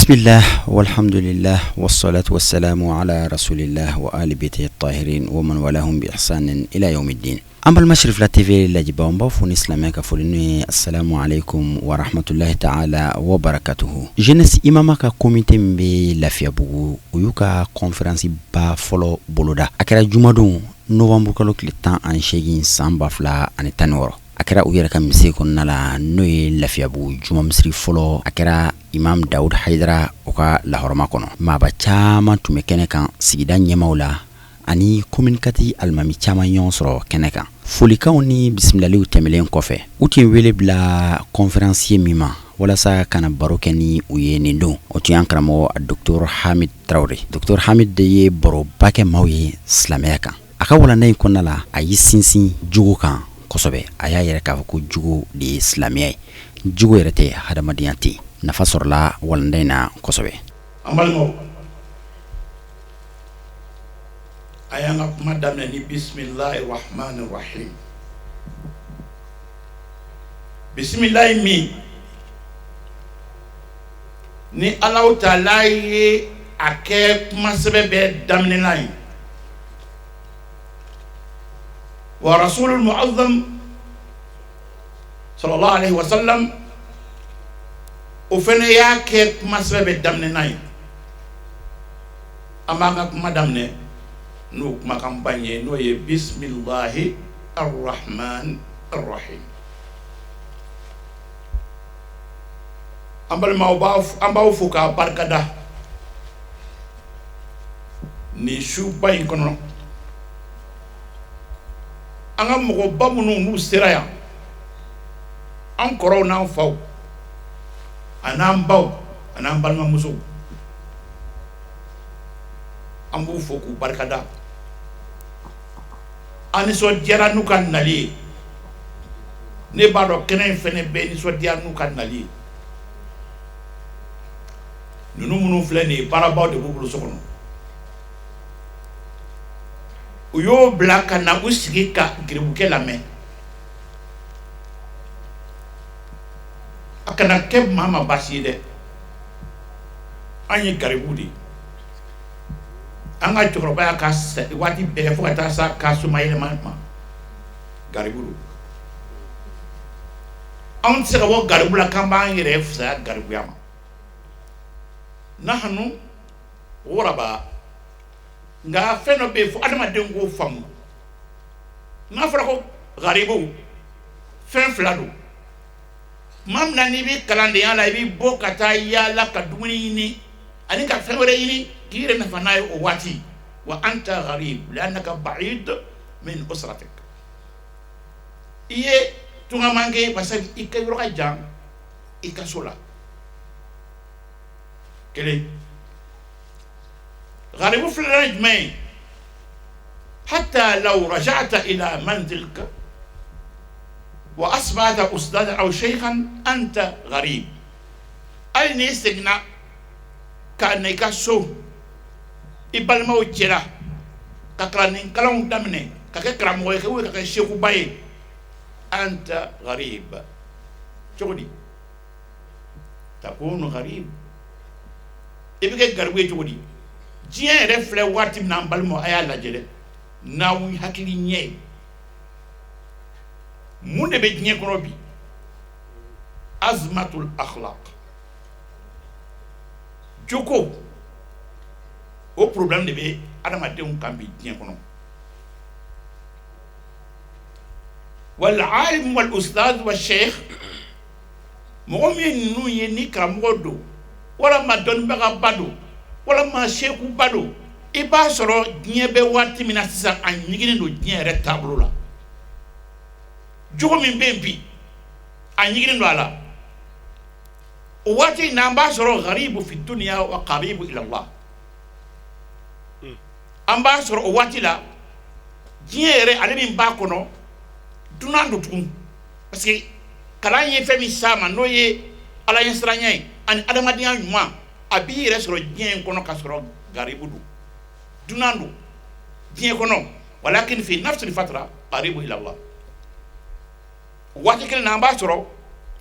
Bismillah walhamdulillah wassalatu wassalamu ala rasulillah wa ali baiti tahirin wa man walahum bi ihsanin ila yawmiddin. An balima Cherifla TV lajɛbaaw, an b'aw fo ni silamɛya ka foli n'o ye assalamu alaikum wa rahmatullahi ta'ala wa barakatuhu. Jeunesse imama ka comité min bɛ Lafiyabugu, u y'u ka conférence ba fɔlɔ boloda. A kɛra jumadon novembre kalo tile 18 san 2016. A kɛra u yɛrɛ ka misiri kɔnɔna la, n'o ye Lafiyabugu juma misiri fɔlɔ. A kɛra Imam Dawud Hayidara o ka lahɔrɔma kɔnɔ. Maaba caman tun bɛ kɛnɛ kan, sigida ɲɛmaaw la ani commune quatre alimami caman ɲɔgɔn sɔrɔ kɛnɛ kan. Folikanw ni bisimilaliw tɛmɛlen kɔfɛ, u tun wele bila conférencier min ma walasa ka na baro kɛ ni u ye nin don, o tun y'an karamɔgɔ Docteur Hamid Tarawele. Docteur Hamid de ye baroba kɛ maaw ye silamɛya kan. A ka walanda in kɔnɔna la, a y'i sinsin jogo kan kosɛbɛ. A y'a yɛrɛ k'a fɔ ko jogo de ye silamɛya ye, jogo yɛrɛ tɛ hadamadenya tɛ. Nafa sɔrɔla walanda in na kosɛbɛ. An balimaw, a y'an ka kuma daminɛ ni bisimilahi rahmani rahim. Bisimilahi min ni Alahu taala ye a kɛ kuma sɛbɛn bɛɛ daminɛlan ye, wa rasulul muazzam sallallahu alaihi wasallam o fana y'a kɛ kuma sɛbɛn bɛɛ daminɛlan ye. An b'an ka kuma daminɛ n'o kumakanba in ye, n'o ye bisimilahi arrahman arrahim. An balimaw, an b'aw fo k'a barikada nin suba in kɔnɔ. An ka mɔgɔba minnu n'u sera yan, an kɔrɔw n'an faw an'an baw an'an balimamusow, an b'u fo k'u barikada. An nisɔndiyara n'u ka nali ye. Ne b'a dɔn kɛnɛ in fɛnɛ bɛ nisɔndiya n'u ka nali ye. Ninnu minnu filɛ nin ye, baarabaw de b'u bolo so kɔnɔ. U y'o bila ka na u sigi ka garibukɛ lamɛn. A kana kɛ maa ma baasi ye dɛ, an ye garibu de ye. An ka cɛkɔrɔba y'a ka waati bɛɛ kɛ fo ka taa s'a ka somayɛlɛma ma, garibu don. Anw tɛ se ka bɔ garibu la k'an b'an yɛrɛ fisaya garibuya ma. Nahanu ghuraba. Nka fɛn dɔ bɛ yen fo adamadenw k'o faamu. N'a fɔra ko garibu, fɛn fila don. Tuma min na n'i bɛ kalandenya la, i bɛ bɔ ka taa yaala ka dumuni ɲini ani ka fɛn wɛrɛ ɲini k'i yɛrɛ nafa n'a ye, o waati wa anta gharib li'annaka ba'id min usratik, i ye tungamanke parce que i ka yɔrɔ ka jan i ka so la. Kelen. Garibu filanan ye jumɛn ye? Hatta law raja'ta ila manzilika wa asbahta ustadan aw shaykhan anta gharib. Hali n'i seginna ka na i ka so i balimaw cɛla ka kalanden kalanw daminɛ, ka kɛ karamɔgɔ ye ka kɛ sekuba ye, anta gharib. Cogo di takunu gharib? I bɛ kɛ garibu ye cogo di? Diɲɛ yɛrɛ filɛ waati min na, an balimaw, a y'a lajɛ dɛ n'aw hakili ɲɛ ye. Mun de bɛ diɲɛ kɔnɔ bi? Azmatul akhlaq, joko, o problème de bɛ adamadenw kan bi diɲɛ kɔnɔ. Wal alim wal ustaz wa sheikh, mɔgɔ min ye ninnu ye, ni karamɔgɔ don walama dɔnnibagaba don walama sekuba don, i b'a sɔrɔ diɲɛ bɛ waati min na sisan, a ɲiginnen don diɲɛ yɛrɛ taabolo la. Jogo min bɛ yen bi, a ɲiginnen don a la. O waati in na, an b'a sɔrɔ gharibu fi dunya wa qaribu ila Allah. An b'a sɔrɔ o waati la, diɲɛ yɛrɛ, ale min b'a kɔnɔ, dunan don tugun, parce que kalan ye fɛn min s'a ma, n'o ye ala ɲɛsiranya ye ani adamadenya ɲuman, a b'i yɛrɛ sɔrɔ diɲɛ in kɔnɔ ka sɔrɔ garibu don, dunan don diɲɛ kɔnɔ, walakin fi nafsil fatra qaribu ila Allah. Waati kelen na, an b'a sɔrɔ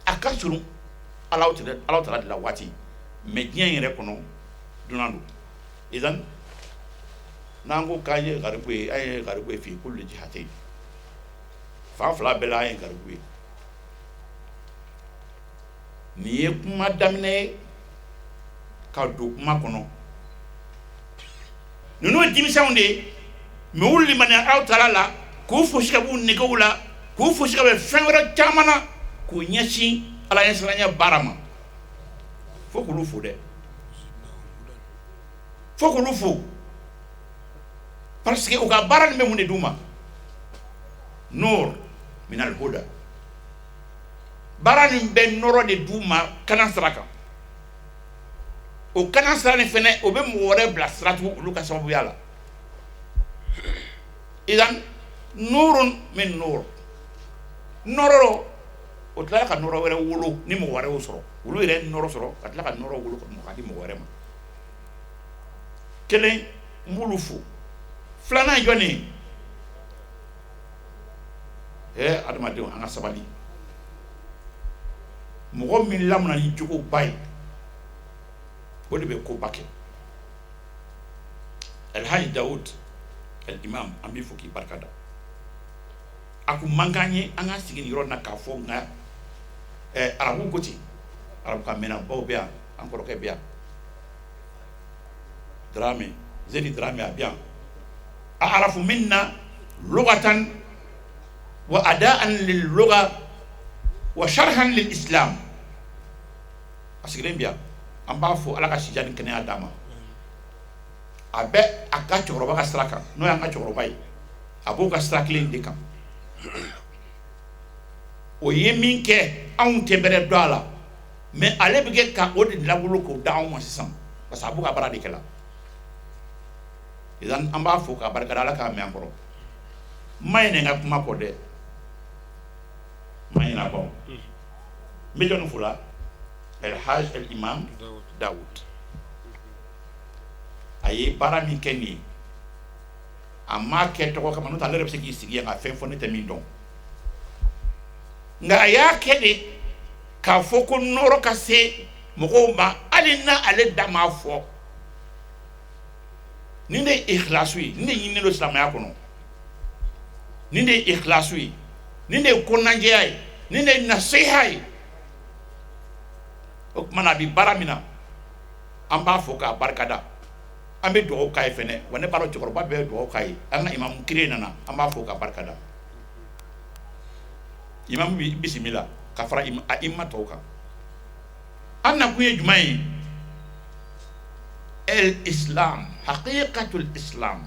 a ka surun Alahu taala de la waati. Mais diɲɛ in yɛrɛ kɔnɔ, dunan don. Idan n'an ko k'an ye garibu ye, an ye garibu ye fi kulli jihatain, fan fila bɛɛ la an ye garibu ye. Nin ye kuma daminɛ ye ka don kuma kɔnɔ. Ninnu ye denmisɛnw de ye, mais u limaniya Alahu taala la, k'u fosi ka b'u negew la, k'u fosi ka bɔ fɛn wɛrɛ caman na, k'u ɲɛsin Ala ɲɛsiranɲɛ baara ma. Fo k'olu fo dɛ, fo k'olu fo, parce que u ka baara nin bɛ mun de d'u ma? Nur minal huda. Baara nin bɛ nɔrɔ de d'u ma kana sira kan. O kana sira nin fɛnɛ, o bɛ mɔgɔ wɛrɛ bila sira tugun olu ka sababuya la. Idan nurun min nur, nɔrɔ o tilala ka nɔrɔ wɛrɛ wolo ni mɔgɔ wɛrɛ y'o sɔrɔ. Olu yɛrɛ ye nɔrɔ sɔrɔ ka tila ka nɔrɔ wolo ka di mɔgɔ wɛrɛ ma. Kelen, n b'olu fo. Filanan ye jɔn ye? Adamadenw, an ka sabali. Mɔgɔ min lamɔna ni jogoba ye, o de bɛ koba kɛ. Alhaji Dawud El Imam, an b'i fo k'i barika da. A kun man kan ye an ka sigi nin yɔrɔ na k'a fɔ, nka arabu ko ten, arabukan mɛnnabaw bɛ yan, an kɔrɔkɛ bɛ yan, Dramé, Zedi Dramé, a bɛ yan. A'rafu minna lugatan wa ada'an lil lugha wa sharhan lil islam, a sigilen bɛ yan. An b'a fo, Ala ka sijan ni kɛnɛya d'a ma. A bɛ a ka cɛkɔrɔba ka sira kan, n'o y'an ka cɛkɔrɔba ye, a b'o ka sira kelen de kan. O ye min kɛ, anw tɛ bɛrɛ dɔn a la, mais ale bɛ kɛ ka o de lawolo k'o da anw ma sisan, parce que a b'o ka baara de kɛ la. Idan an b'a fo k'a barika da, Ala k'a mɛn an kɔrɔ. N ma ɲinɛ n ka kuma kɔ dɛ, n ma ɲinɛ a kɔ. N bɛ jɔnni fo la? El Haj El Imam Dawud. A ye baara min kɛ nin ye, a m'a kɛ tɔgɔ kama, n'o tɛ ale yɛrɛ bɛ se k'i sigi yan ka fɛn fɔ ne tɛ min dɔn. Nka a y'a kɛ de k'a fɔ ko nɔrɔ ka se mɔgɔw ma, hali n'a ale da m'a fɔ. Nin de ye ikhlasu ye, nin de ɲininen don silamɛya kɔnɔ. Nin de ye ikhlasu ye, nin de ye kɔnɔnajɛya ye, nin de ye nasiha ye. O tuma na, a bɛ baara min na, an b'a fo k'a barikada, an bɛ dugawu k'a ye fɛnɛ. Wa ne b'a dɔn cɛkɔrɔba bɛɛ ye dugawu k'a ye. An ka imamu kire nana, an b'a fo k'a barikada. Imamu bisimila ka fara a ima tɔw kan. An nakun ye jumɛn ye? El islam, haqiqatul islam,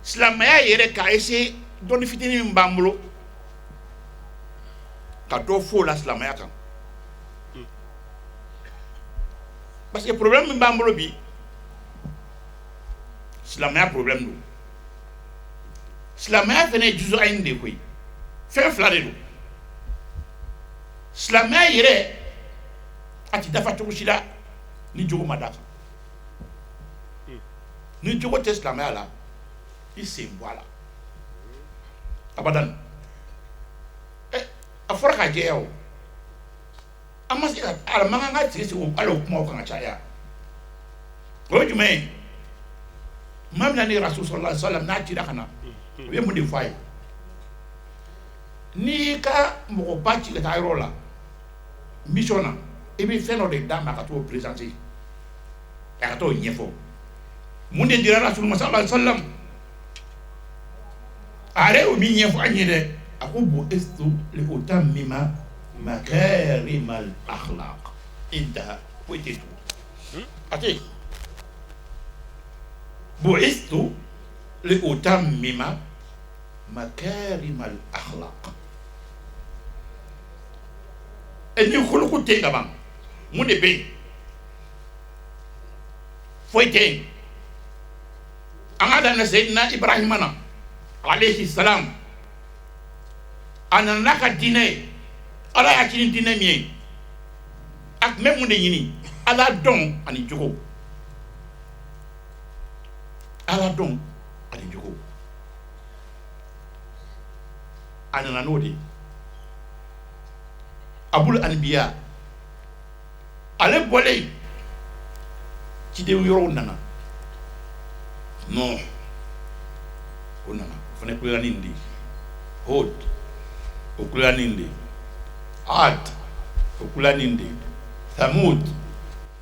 silamɛya yɛrɛ, k'a essayer dɔnni fitinin min b'an bolo ka dɔ fɔ o la silamɛya kan, parce que problème min b'an bolo bi, silamɛya problème don. Silamɛya fana ye juzu ayin de ye koyi, fɛn fila de don. Silamɛya yɛrɛ, a ti dafa cogo si la ni jogo ma d'a kan. Ni jogo tɛ silamɛya la, i sen bɔ a la abadan. A fɔra ka jɛya, o an ma se ka a man kan ka sigi sigi hali o kumaw kan ka caya. O ye jumɛn ye? Maa min na ni Rasul sallallahu alaihi wasallam n'a cira ka na, u ye mun de fɔ a ye? N'i y'i ka mɔgɔba ci ka taa yɔrɔ la mission na, i bɛ fɛn dɔ de d'a ma ka t'o présenter, a ka t'o ɲɛfɔ. Mun de dira Rasul ma sallallahu alaihi wasallam? A yɛrɛ y'o min ɲɛfɔ an ye dɛ, a ko bu'istu li utammima makarimal akhlaq, intaha. Foyi tɛ tugun, a tɛ yen. Bu'istu li utammima makarimal akhlaq. E ni khuluqu tɛ yen ka ban, mun de bɛ yen? Foyi tɛ yen. An ka daminɛ Seyidina Ibrahima na alayhi salam. A nana n'a ka diinɛ ye, Ala y'a ci ni diinɛ min ye, a tun bɛ mun de ɲini? Ala dɔn ani jogo, Ala dɔn ani jogo. A nana n'o de ye. Abul anbiya. Ale bɔlen, ciden yɔrɔw nana. Nuh o nana, o fana kulela ni nin de ye. Hud o kulela ni nin de ye. Ad o kulela ni nin de ye. Thamud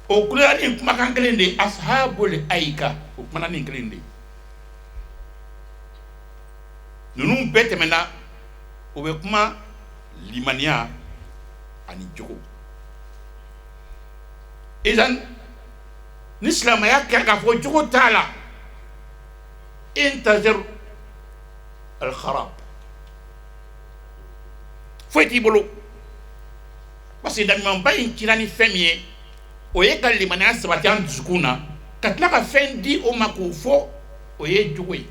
o kulela ni kumakan kelen de ye. Ashabul aika o kumana nin kelen de ye. Ninnu bɛɛ tɛmɛna, o bɛ kuma limaniya ani jogo. Idan ni silamɛya kɛra k'a fɔ jogo t'a la, intazir al-kharab, foyi t'i bolo, parce que nabiɲumanba in cira ni fɛn min ye, o ye ka limaniya sabati an dusukun na, ka tila ka fɛn di o ma k'o fɔ, o ye jogo ye.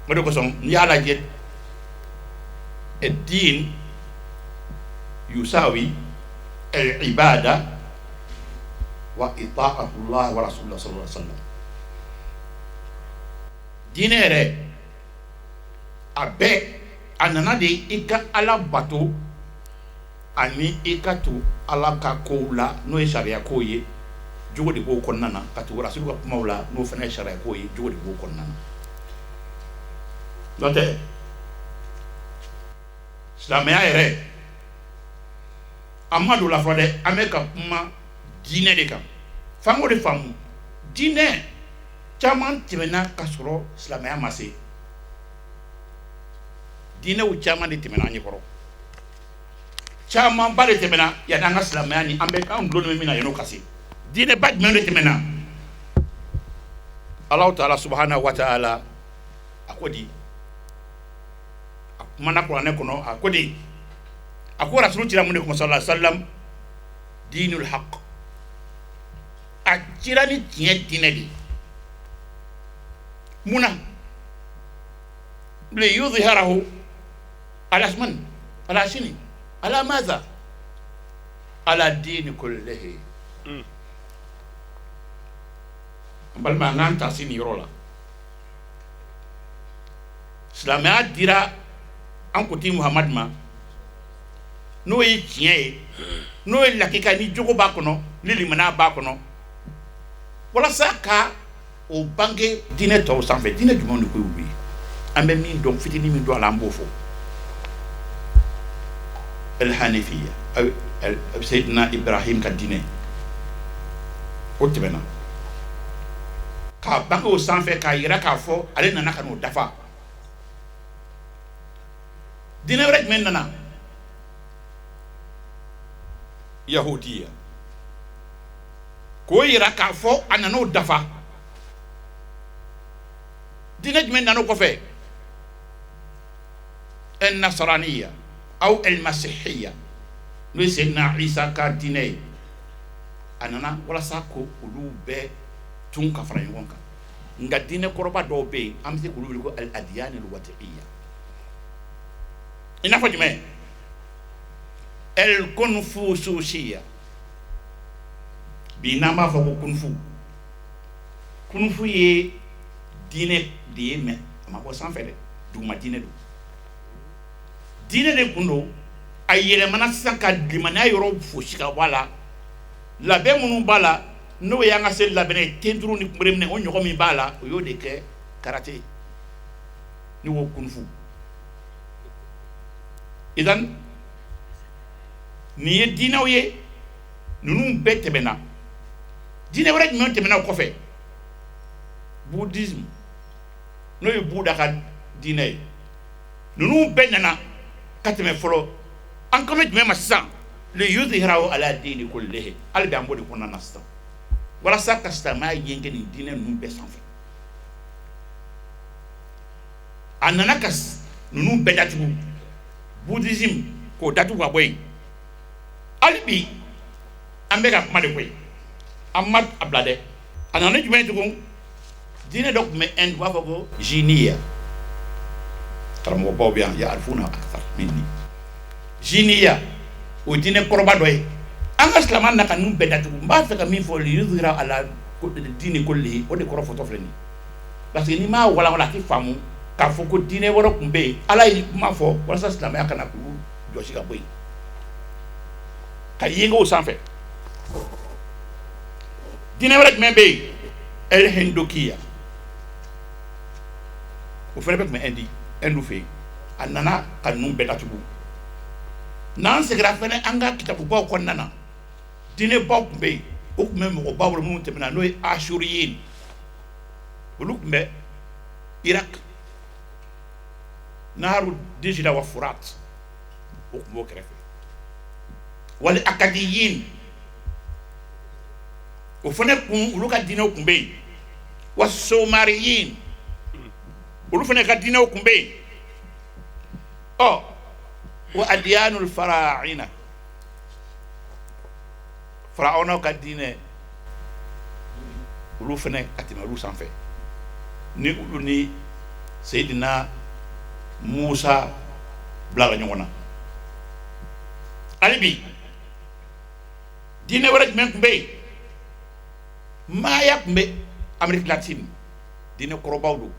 O de kosɔn n'i y'a lajɛ, din yusawi al-ibada wa ita'atullah wa rasulullah sallallahu alaihi wasallam. Diinɛ yɛrɛ a bɛɛ a nana de i ka Ala bato ani i ka tugu Ala ka kow la, n'o ye sariya kow ye, jogo de b'o kɔnɔna na, ka tugu rasulu ka kumaw la, n'o fana ye sariya kow ye, jogo de b'o kɔnɔna na. N'o tɛ, silamɛya yɛrɛ, an ma don la fɔlɔ dɛ, an bɛ ka kuma diinɛ de kan. F'an k'o de faamu, diinɛ caman tɛmɛna ka sɔrɔ silamɛya ma se. Diinɛw caman de tɛmɛna an ɲɛkɔrɔ, camanba de tɛmɛna yanni an ka silamɛya ni an bɛ an dulon bɛ min na yan'o ka se. Diinɛba jumɛn de tɛmɛna? Alahu taala subahana wa taala a ko di, a kumana kuranɛ kɔnɔ, a ko di, a ko rasulu cira mun de kama sallallahu alaihi wasallam? Dinul haq, a cira ni tiɲɛ diinɛ de ye. Mun na? Li yudhhirahu ala man ala sini ala maza ala dini kullihi. An balima, an k'an ta si nin yɔrɔ la. Silamɛya dira an kuntigi Muhamadu ma, n'o ye tiɲɛ ye, n'o ye lakika, ni jogo b'a kɔnɔ, ni limaniya b'a kɔnɔ, walasa ka o bange diinɛ tɔw sanfɛ. Diinɛ jumɛnw de ko y'olu ye? An bɛ min dɔn, fitinin min dɔn a la, an b'o fɔ. Alhanifiya, Seyidina Ibrahim ka diinɛ, o tɛmɛna k'a bange o sanfɛ, k'a yira k'a fɔ ale nana ka n'o dafa. Diinɛ wɛrɛ jumɛn nana? Yahudiya, k'o yira k'a fɔ a nana o dafa. Diinɛ jumɛn nana o kɔfɛ? Nasaraniya aw almasihiya, n'o ye Seyidina Isa ka diinɛ ye. A nana walasa ko olu bɛɛ tun ka fara ɲɔgɔn kan. Nka diinɛ kɔrɔba dɔw bɛ yen, an bɛ se k'olu wele ko al adiyan al wadiya. I n'a fɔ jumɛn? El konfususiya. Bi n'an b'a fɔ ko kunfu, kunfu ye diinɛ de ye, mais a ma bɔ sanfɛ dɛ, duguma diinɛ don. Diinɛ de kun don, a yɛlɛmana sisan ka limaniya yɔrɔ fosi ka bɔ a la. Labɛn minnu b'a la, n'o y'an ka seli labɛn ye, tenturu ni kunbere minɛ, o ɲɔgɔn min b'a la, o y'o de kɛ karate ni ko kunfu. Idan nin ye diinɛw ye, ninnu bɛɛ tɛmɛna. Diinɛ wɛrɛ jumɛn tɛmɛna o kɔfɛ? Bouddhisme, n'o ye Buda ka diinɛ ye. Ninnu bɛɛ nana ka tɛmɛ fɔlɔ. An kan bɛ jumɛn ma sisan? Li yudhhirahu ala dini kullihi. Hali bi an b'o de kɔnɔna na sisan, walasa ka silamɛya yenge nin diinɛ ninnu bɛɛ sanfɛ. A nana ka ninnu bɛɛ datugu, bouddhisme k'o datugu ka bɔ yen. Hali bi an bɛ ka kuma de koyi, an ma a bila dɛ. A nana ni jumɛn ye tugun? Diinɛ dɔ tun bɛ Inde, u b'a fɔ ko jiniya. Karamɔgɔbaw bɛ yan, yarifuna akthar minni. Jiniya, o ye diinɛ kɔrɔba dɔ ye. An ka silamɛya nana ka ninnu bɛɛ datugu. N b'a fɛ ka min fɔ, li yudhhirahu ala dini kullihi, o de kɔrɔ fɔtɔ filɛ nin ye, parce que n'i m'a walawala, a tɛ faamu k'a fɔ ko diinɛ wɛrɛ tun bɛ yen. Ala ye kuma fɔ walasa silamɛya ka na k'olu jɔsi ka bɔ yen. Ka yengew sanfɛ. Diinɛ wɛrɛ jumɛn bɛ yen? El hindokiya, o fana bɛ tun bɛ Indi, Ɛndu fɛ yen. A nana ka ninnu bɛɛ datugu. N'an seginna fana an ka kitabubaw kɔnɔna na, diinɛbaw tun bɛ yen, o tun bɛ mɔgɔbaw bolo minnu tɛmɛna, n'o ye Asuriyin, olu tun bɛ Irak, Naharu Dijila wa Furat, o tun b'o kɛrɛfɛ. Wali Akadiyin, o fana kun, olu ka diinɛw tun bɛ yen. Wa Somariyin, olu fana ka diinɛw tun bɛ yen. Ɔ wa adiyanul fara'ina, Faraɔnaw ka diinɛ, olu fana ka tɛmɛ olu sanfɛ, ni olu ni Seyidina Musa bilala ɲɔgɔn na. Hali bi, diinɛ wɛrɛ jumɛn tun bɛ yen? Maya tun bɛ Amérique latine, diinɛ kɔrɔbaw don.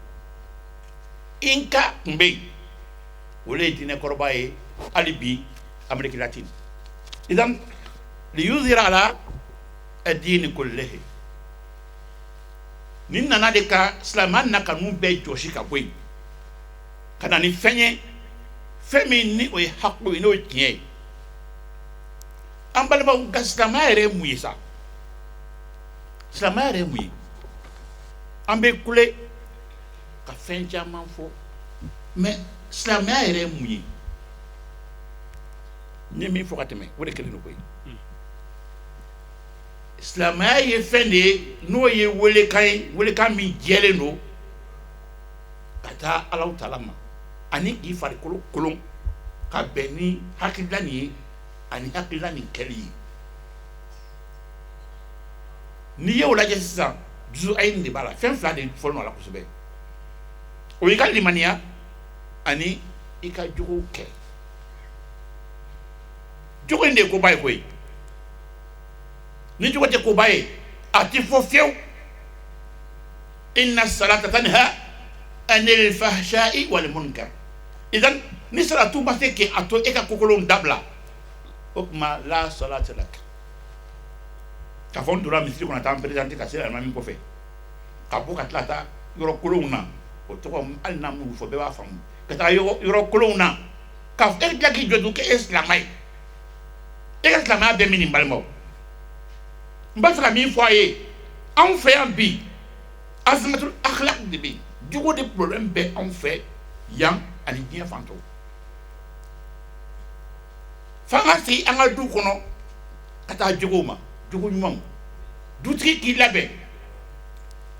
Inka tun bɛ yen, olu ye diinɛ kɔrɔba ye hali bi Amérique latine. Idan liyuzhira ala adini kullihi, nin nana de ka silamɛya na ka ninnu bɛɛ jɔsi ka bɔ yen, ka na ni fɛn ye, fɛn min ni o ye haku ye, n'o ye tiɲɛ ye. An balimaw, nka silamɛya yɛrɛ ye mun ye sa? Silamɛya yɛrɛ ye mun ye? An bɛ kule ka fɛn caman fɔ, mais silamɛya yɛrɛ ye mun ye? N ye min fɔ ka tɛmɛ, o de kelen don koyi. Silamɛya ye fɛn de ye n'o ye welekan ye, welekan min jɛlen don ka taa Alahu taala ma, ani k'i farikolo kolon ka bɛn ni hakilila nin ye ani hakilila nin kɛli ye. N'i y'o lajɛ sisan, dusu ayi de b'a la. Fɛn fila de fɔlen don a la kosɛbɛ, o y'i ka limaniya ani i ka jogo kɛ. Jogo in de ye koba ye koyi. Ni jogo tɛ koba ye, a tɛ fɔ fiyewu. Inna salata tanha anil fahsha'i wal munkar. Idan ni salatu ma se k'a to e ka kokolonw dabila, o tuma la salata lak. K'a fɔ n donna misiri kɔnɔ ka taa n présenter ka se alimami kɔfɛ, ka bɔ ka tila ka taa yɔrɔ kolonw na, o tɔgɔ hali n'an m'olu fɔ, bɛɛ b'a faamu, ka taa yɔrɔ kolonw na, ka e tila k'i jɔ tun k'e ye silamɛ ye. E ka silamɛya bɛ min nin balimaw? N b'a fɛ ka min fɔ a ye, anw fɛ yan bi, azimatul akhlaq de bɛ yen. Jogo de problème bɛ anw fɛ yan ani diɲɛ fan tɔw. F'an ka segin an ka du kɔnɔ ka taa jogow ma, jogo ɲumanw. Dutigi k'i labɛn,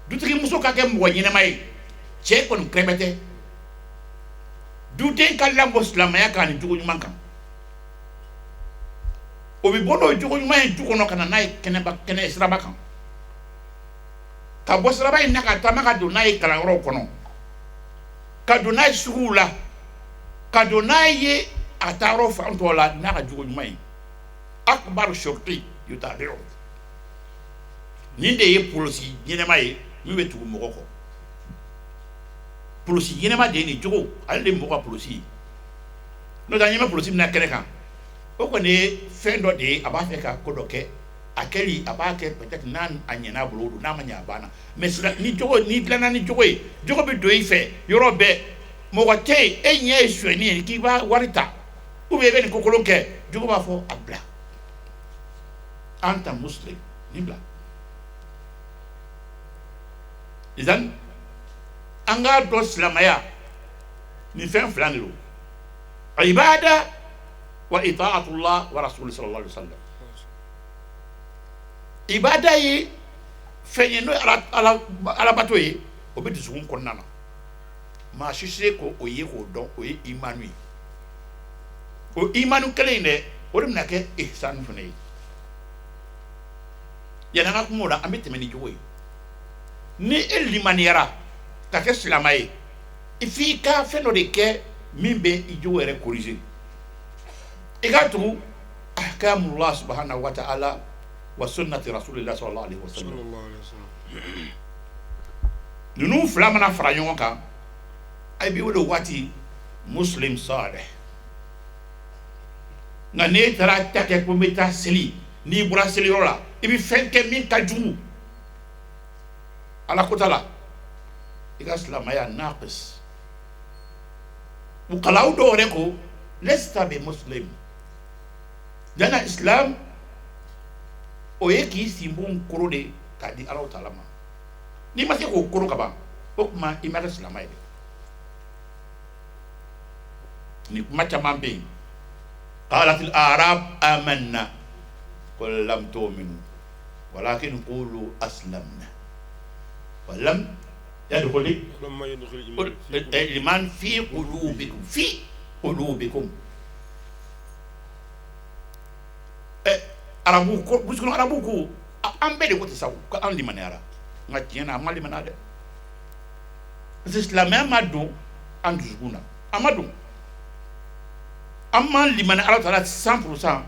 dutigi muso ka kɛ mɔgɔ ɲɛnama ye, cɛ kɔni kɛrɛfɛ tɛ. Duden ka lamɔ silamɛya kan ani jogo ɲuman kan, o bɛ bɔ n'o jogo ɲuman ye du kɔnɔ ka na n'a ye kɛnɛba, kɛnɛ siraba kan, ka bɔ siraba in na ka taama ka don n'a ye kalanyɔrɔw kɔnɔ, ka don n'a ye suguw la, ka don n'a ye a taayɔrɔ fan tɔw la n'a ka jogo ɲuman ye. Akbaru shurti yutabi'u, nin de ye polisi ɲɛnɛma ye min bɛ tugu mɔgɔ kɔ. Polisi ɲɛnɛma de ye nin jogo, ale de ye mɔgɔ ka polisi ye. N'o tɛ an ɲɛ bɛ polisi min na kɛnɛ kan, o kɔni ye fɛn dɔ de ye, a b'a fɛ ka ko dɔ kɛ, a kɛli a b'a kɛ peut-être n'a a ɲɛna a bolo don, n'a ma ɲɛ a banna. Mais ni jogo, n'i dilanna ni jogo ye, jogo bɛ don i fɛ yɔrɔ bɛɛ. Mɔgɔ tɛ yen e ɲɛ ye sonyɛni ye k'i b'a wari ta ou bien i bɛ nin kokolon kɛ, jogo b'a fɔ a bila, anta muslim, nin bila. Idan an k'a dɔn silamɛya nin fɛn fila de don: ibada wa itaatullah wa rasuli sallallahu alaihi wasallam. Ibada ye fɛn ye n'o ye alabato ye, o bɛ dusukun kɔnɔna na, maa si se k'o ye k'o dɔn, o ye imanu ye. O imanu kelen in dɛ, o de bɛna kɛ ihsanu fana ye. Yanni an ka kuma o la, an bɛ tɛmɛ ni jogo ye. Ni e limaniyara ka kɛ silamɛ ye, f'i ka fɛn dɔ de kɛ min bɛ i jogo yɛrɛ corriger. I ka tugu ahkamullah subhanahu wa ta'ala wa sunnati rasulillah sallallahu alaihi wasallam. Ninnu fila mana fara ɲɔgɔn kan, a b'i wele o waati muslim salih. Nka n'e taara ta kɛ ko n bɛ taa seli, n'i bɔra seliyɔrɔ la, i bɛ fɛn kɛ min ka jugu ala kota la, i ka silamɛya naqis. Ukalaw dɔw yɛrɛ ko lesta bi muslim jana islam, o ye k'i sinbon koro de k'a di Alahu taala ma. N'i ma se k'o koro ka ban, o tuma i ma kɛ silamɛ ye dɛ. Ni kuma caman bɛ yen. Qalatil a'rab amanna qul lam tu'minu walakin qulu aslamna wa lam yadkhul iman fi qulubikum fi qulubikum. Arabu ko, burusi arabu ko an bɛɛ de ko ten sa, ko an limaniyara. Nka tiɲɛ na, an ma limaniya dɛ, parce que silamɛya ma don an dusukun na, a ma don. An ma limaniya Ala taala 100%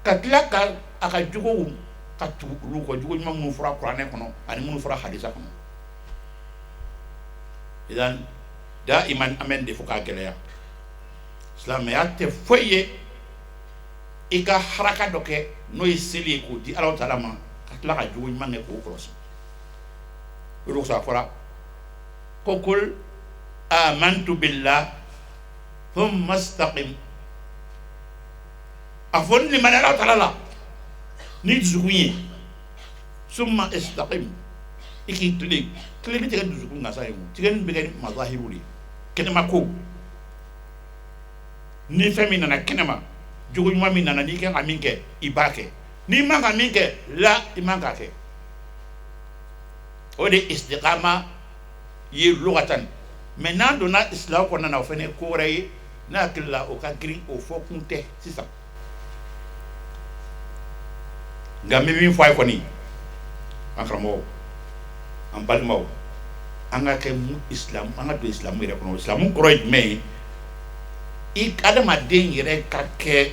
ka tila ka a ka jogow ka tugu olu kɔ, jogo ɲuman minnu fɔra kuranɛ kɔnɔ ani minnu fɔra hadisa kɔnɔ. Idan daiman an bɛ nin de fɔ k'a gɛlɛya, silamɛya tɛ foyi ye i ka haraka dɔ kɛ n'o ye seli ye k'o di Ala taala ma, ka tila ka jogo ɲuman kɛ k'o kɔlɔsi. O de kosɔn a fɔra ko kul amantu billah thumma istaqim. A fɔ n limaniya Ala taala la ni dusukun ye, summa istaqim, i k'i tilen. Tilenni tɛ kɛ dusukun gansan ye o, tilenni bɛ kɛ ni mazahiru de ye, kɛnɛma ko. Ni fɛn min nana kɛnɛma, jogo ɲuman min nana, n'i kan ka min kɛ, i b'a kɛ. N'i man ka min kɛ la, i man k'a kɛ. O de ye istiqama ye lugatan. Mais n'an donna islam kɔnɔna na, o fana ye ko wɛrɛ ye. Ne hakili la, o ka girin, o fɔ kun tɛ sisan. Nka n bɛ min fɔ a ye kɔni, an karamɔgɔw, an balimaw, an ka kɛ islam, an ka don islamu yɛrɛ kɔnɔ. Islamu kɔrɔ ye jumɛn ye? I adamaden yɛrɛ ka kɛ,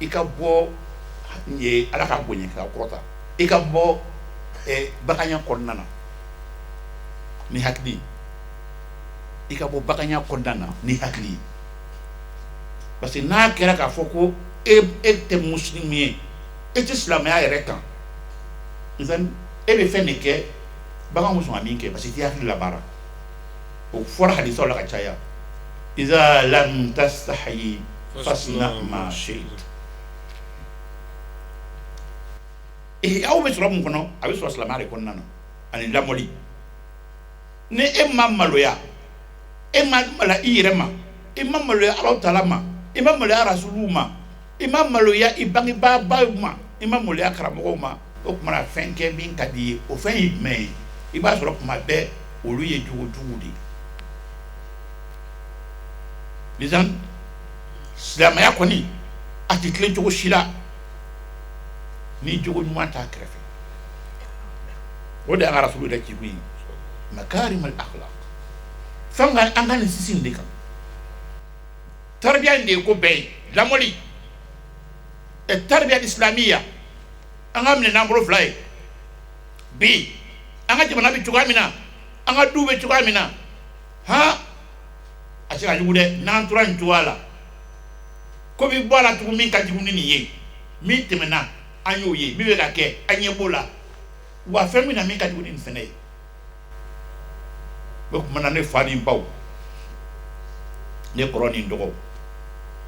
i ka bɔ ye Ala ka bonya ka kɔrɔta, i ka bɔ baganya kɔnɔna na ni hakili, i ka bɔ baganya kɔnɔna na ni hakili ye. Parce que n'a kɛra k'a fɔ ko e tɛ musilimu ye, e tɛ silamɛya yɛrɛ kan, e bɛ fɛn de kɛ bagan bɛ sɔn ka min kɛ, parce que i t'i hakili labaara. O fɔra hadisaw la ka caya, iza lam tastahyi fasna ma shi'ta. Aw bɛ sɔrɔ mun kɔnɔ? A bɛ sɔrɔ silamɛya de kɔnɔna na ani lamɔli. Ni e ma maloya, e ma maloya i yɛrɛ ma, i ma maloya Alahu taala ma, i ma maloya rasuluw ma, i ma maloya i bangebaa baw ma, i ma maloya karamɔgɔw ma, o tuma na fɛn kɛ min ka di i ye. O fɛn ye jumɛn ye? I b'a sɔrɔ kuma bɛɛ olu ye jogo jugu de ye. Lisan silamɛya kɔni a tɛ tilen cogo si la ni jogo ɲuman t'a kɛrɛfɛ. O de y'an ka rasulu yɛrɛ cikun ye, makarim al akhlaq. Fɛn ka an ka nin sinsin de kan, tarbiya in de ye ko bɛɛ ye, lamɔli ɛ tarbiya islamiya, an ka minɛ n'an bolo fila ye. Bi an ka jamana bɛ cogoya min na, an ka du bɛ cogoya min na, han, a se ka jugu dɛ. N'an tora nin cogoya la, ko bɛ bɔ a la tugun min ka jugu ni nin ye. Min tɛmɛna, an y'o ye, min bɛ ka kɛ, an ɲɛ b'o la, wa fɛn min na min ka jugu ni nin fɛnɛ ye. O tuma na, ne fa ni baw, ne kɔrɔ ni dɔgɔw,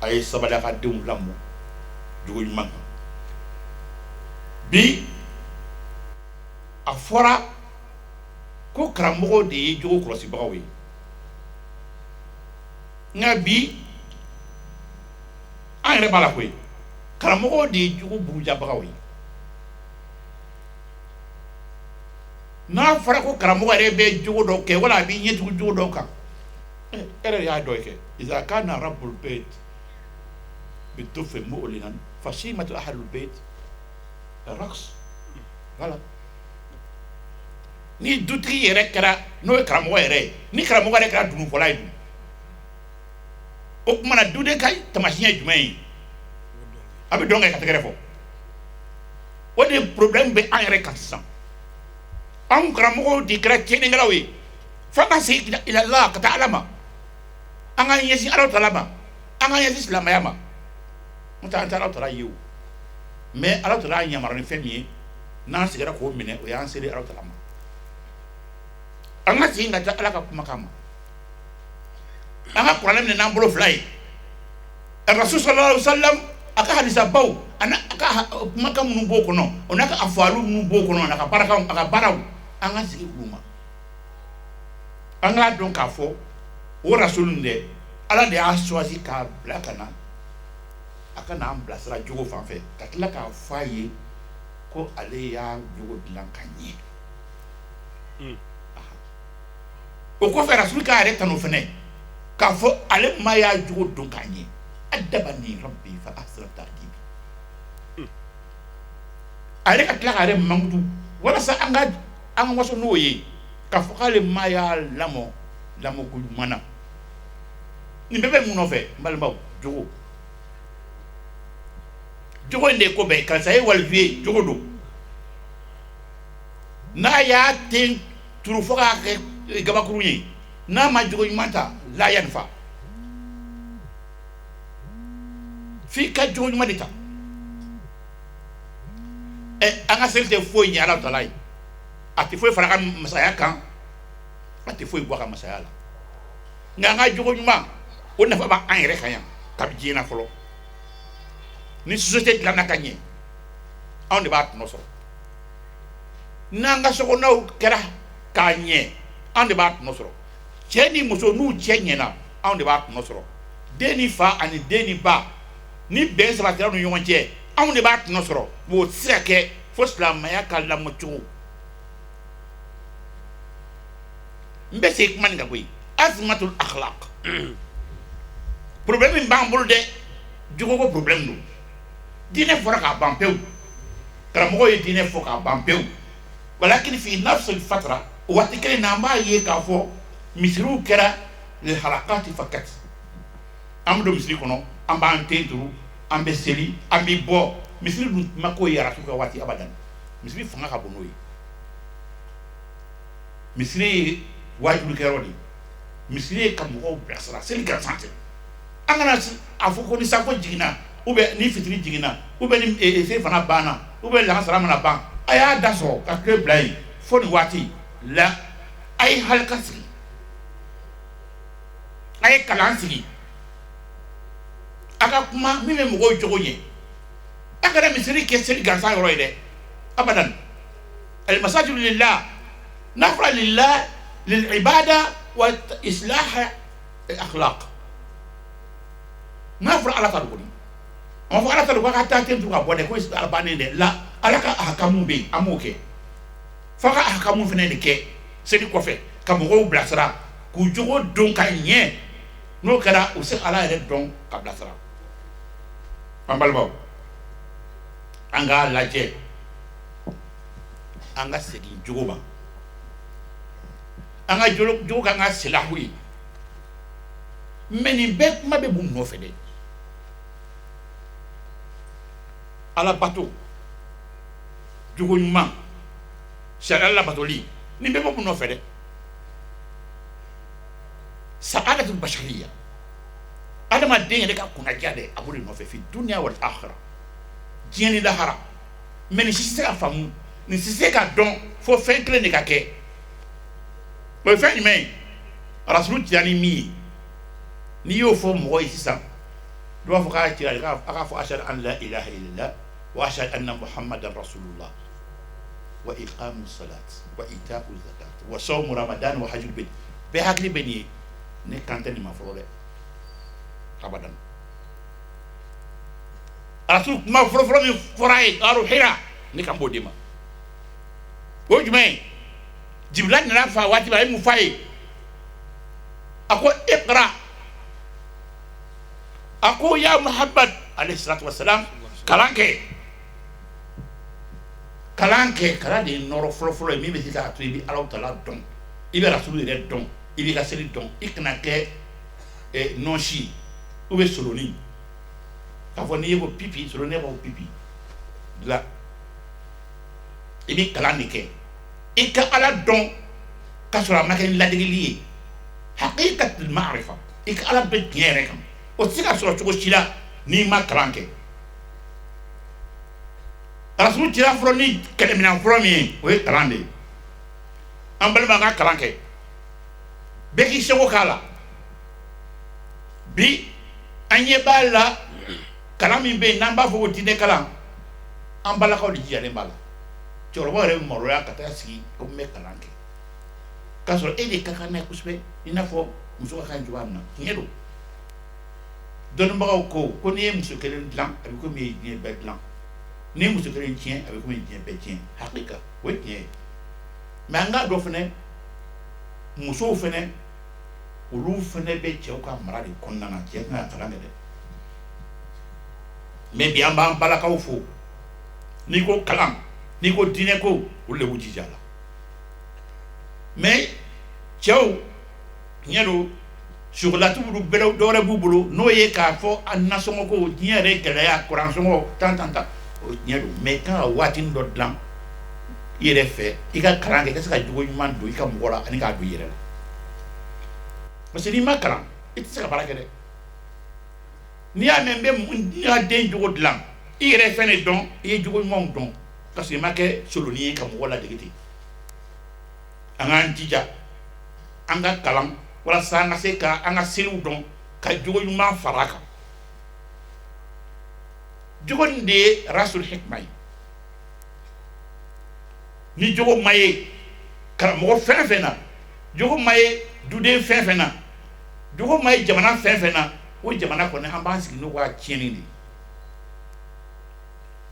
a ye sabali, a ka denw lamɔ jogo ɲuman kan. Bi a fɔra ko karamɔgɔw de ye jogo kɔlɔsibagaw ye, nka bi an yɛrɛ b'a la koyi, karamɔgɔw de ye jogo burujabagaw ye. N'a fɔra ko karamɔgɔ yɛrɛ bɛ jogo dɔ kɛ wala a b'i ɲɛtugu jogo dɔ kan, e yɛrɛ y'a dɔ kɛ. Iza kana rabbul bayt bidufi mu'linan fasimatu ahlul bayt raqs. Voilà, ni dutigi yɛrɛ kɛra, n'o ye karamɔgɔ yɛrɛ ye, ni karamɔgɔ yɛrɛ kɛra dununfɔla ye dun, o tuma na duden ka taamasiyɛn ye jumɛn ye? A bɛ dɔn kɛ ka tɛgɛrɛ fɔ. O de problème bɛ an yɛrɛ kan sisan. Anw karamɔgɔw de kɛra tiɲɛnikɛlaw ye. F'an ka segin ilallah, ka taa Ala ma, an ka ɲɛsin Ala taala ma, an ka ɲɛsin silamɛya ma. N'o tɛ an tɛ Ala tala ye o, mais Ala tala y'a yamaruya ni fɛn min ye, n'an sigira k'o minɛ, o y'an selen Ala tala ma. An ka segin ka taa Ala ka kumakan ma, an ka kuranɛ minɛ n'an bolo fila ye. Rasul sallallahu alaihi wasallam a ka hadisabaw ani a ka kumakan minnu b'o kɔnɔ, o n'a ka afalu minnu b'o kɔnɔ, a ka barakaw, a ka baaraw, an ka segin olu ma. An k'a dɔn k'a fɔ o rasul nin dɛ, Ala de y'a choisi k'a bila ka na, a ka n'an bilasira jogo fan fɛ, ka tila k'a fɔ a ye ko ale y'a jogo dilan ka ɲɛ. O kɔfɛ rasul k'a yɛrɛ tanu fɛnɛ k'a fɔ ale ma y'a jogo dɔn k'a ɲɛ. Adabani rabbi fa ahsana ta'dibi. A yɛrɛ ka tila k'a yɛrɛ mankutu walasa an ka waso n'o ye k'a fɔ k'ale ma y'a lamɔ lamɔko ɲuman na. Nin bɛɛ bɛ mun nɔfɛ n balimaw? Jogo. Jogo in de ye ko bɛɛ ye. Karisa ye waliju ye, jogo don. N'a y'a ten turu fo k'a kɛ gabakurun ye, n'a ma jogo ɲuman ta, la yanfa. F'i ka jogo ɲuman de ta. Ɛ, an ka seli tɛ foyi ɲɛ Ala tala ye, a tɛ foyi fara a ka masaya kan, a tɛ foyi bɔ a ka masaya la. Nka an ka jogo ɲuman, o nafa b'an yɛrɛ kan yan kabi diɲɛ na fɔlɔ. Ni société dilanna ka ɲɛ, anw de b'a tɔnɔ sɔrɔ. N'an ka sokɔnɔw kɛra k'a ɲɛ, anw de b'a tɔnɔ sɔrɔ. Cɛ ni muso n'u cɛ ɲɛna, anw de b'a tɔnɔ sɔrɔ. Den ni fa ani den ni ba, ni bɛn sabatira u ni ɲɔgɔn cɛ, anw de b'a tɔnɔ sɔrɔ. O tɛ se ka kɛ fo silamɛya ka lamɔcogo. N bɛ segin kuma nin kan koyi. Azmatul akhlaq, problème min b'an bolo dɛ, jogoko problème don. Diinɛ fɔra k'a ban pewu, karamɔgɔw ye diinɛ fɔ k'a ban pewu, walakin fi nafsil fatra, o waati kelen na an b'a ye k'a fɔ misiriw kɛra lil harakati fakat. An bɛ don misiri kɔnɔ, an b'an ten turu, an bɛ seli, an bɛ bɔ. Misiri dun ma k'o ye rasul ka waati abadan. Misiri fanga ka bon n'o ye. Misiri ye wajulikɛyɔrɔ de ye, misiri ye ka mɔgɔw bilasira, seli gansan tɛ. An kana a fɔ ko ni safo jiginna, ou bien ni fitiri jiginna, ou bien ni selifana banna, ou bien lansara mana ban, a y'a da sɔrɔ ka tile bila yen fo nin waati la. A ye halika sigi, a ye kalan sigi, a ka kuma min bɛ mɔgɔw jogo ɲɛ. A kana misiri kɛ seli gansan yɔrɔ ye dɛ, abadan. Almasajidu lillah, n'a fɔra lillah, lil ibada wa islah akhlaq. N'a fɔra Ala ta don kɔni, an fɔ Ala ta don k'a ka taa ten turu ka bɔ dɛ, ko ala bannen dɛ la. Ala ka ahakamu bɛ yen, an b'o kɛ. F'a ka ahakamu fana de kɛ seli kɔfɛ ka mɔgɔw bilasira k'u jogo dɔn ka ɲɛ. N'o kɛra, u bɛ se Ala yɛrɛ dɔn ka bilasira. An balimaw, an k'a lajɛ, an ka segin jogo ma, an ka jogo k'an ka silahu ye. Mais nin bɛɛ kuma bɛ mun nɔfɛ dɛ? Ala bato, jogo ɲuman, sariya labatoli, nin bɛɛ bɛ mun nɔfɛ dɛ? Sa'adatul bashariya, adamaden yɛrɛ ka kunnadiya dɛ, a b'o de nɔfɛ fi dunya wal akhirah, diɲɛ ni lahara. Mais nin si tɛ se ka faamu, nin si tɛ se ka dɔn fo fɛn kelen de ka kɛ. O ye fɛn jumɛn ye? Rasulu cira ni min ye, n'i y'o fɔ mɔgɔ ye sisan, dɔw b'a fɔ k'a cira, a k'a fɔ ashhadu an la ilaha illallah wa ashhadu anna muhammadan rasulullah wa iqamu salat wa ita'u zakat wa sawmu ramadan wa hajjul bayt. Bɛɛ hakili bɛ nin ye. Ne kan tɛ nin ma fɔlɔ dɛ, abadan. Rasul kuma fɔlɔfɔlɔ min fɔra a ye gaaru Hira, ne kan b'o de ma. O ye jumɛn ye? Jibila nana fa waati min, a ye mun f'a ye? A ko iqra. A ko ya Muhammad alayhi salatu wasalam, kalan kɛ, kalan kɛ. Kalan de ye nɔrɔ fɔlɔfɔlɔ ye min bɛ se k'a to i bɛ Alahu taala dɔn, i bɛ rasulu yɛrɛ dɔn, i b'i ka seli dɔn. I kana kɛ nɔnsi ou bien solonin, k'a fɔ n'i ye ko pipi, solonin b'a fɔ pipi la. I bɛ kalan de kɛ, i ka Ala dɔn k'a sɔrɔ a ma kɛ ni ladegeli ye. Haqiqatul ma'rifa, i ka Ala bɛ tiɲɛ yɛrɛ kan, o tɛ se ka sɔrɔ cogo si la n'i ma kalan kɛ. Rasulu cira fɔlɔ ni kɛlɛminɛn fɔlɔ min ye, o ye kalan de ye. An balima, an ka kalan kɛ, bɛɛ k'i seko k'a la. Bi an ɲɛ b'a la, kalan min bɛ yen n'an b'a fɔ ko diinɛ kalan, an balakaw de jijalen b'a la. Cɛkɔrɔba yɛrɛ bɛ maloya ka taa sigi ko n bɛ kalan kɛ, k'a sɔrɔ e de ka kan n'a ye kosɛbɛ, i n'a fɔ muso ka kan cogoya min na. Tiɲɛ don, dɔnnibagaw ko ko n'i ye muso kelen dilan, a bɛ komi i ye diɲɛ bɛɛ dilan. N'i ye muso kelen tiɲɛ, a bɛ komi i ye diɲɛ bɛɛ tiɲɛ. Hakika, o ye tiɲɛ ye. Mais an k'a dɔn fɛnɛ, musow fɛnɛ, olu fɛnɛ bɛ cɛw ka mara de kɔnɔna na. Cɛ kan ka kalan kɛ dɛ. Mais bi an b'an balakaw fo, n'i ko kalan, n'i ko diinɛ ko, olu de b'u jija a la. Mais cɛw, tiɲɛ don, sugulatigiw bɛɛ dɔwɛrɛ b'u bolo, n'o ye k'a fɔ a nasɔngɔ ko, diɲɛ yɛrɛ gɛlɛya, kuran sɔngɔ tan tan tan, o tiɲɛ don. Mais i kan ka waatinin dɔ dilan i yɛrɛ fɛ, i ka kalan kɛ, i ka se ka jogo ɲuman don i ka mɔgɔ la ani k'a don i yɛrɛ la, parce que n'i ma kalan, i tɛ se ka baara kɛ dɛ. N'i y'a mɛn n bɛ n ka den jogo dilan, i yɛrɛ fɛn de dɔn, i ye jogo ɲumanw dɔn, parce que i ma kɛ solonin ye ka mɔgɔ ladege ten. An k'an jija, an ka kalan walasa an ka se ka an ka seliw dɔn, ka jogo ɲuman fara a kan. Jogo nin de ye rasul hikma ye. Ni jogo ma ye karamɔgɔ fɛn fɛn na, jogo ma ye duden fɛn fɛn na, jogo ma ye jamana fɛn fɛn na, o jamana kɔni, an b'an sigi n'o ka tiɲɛni de ye.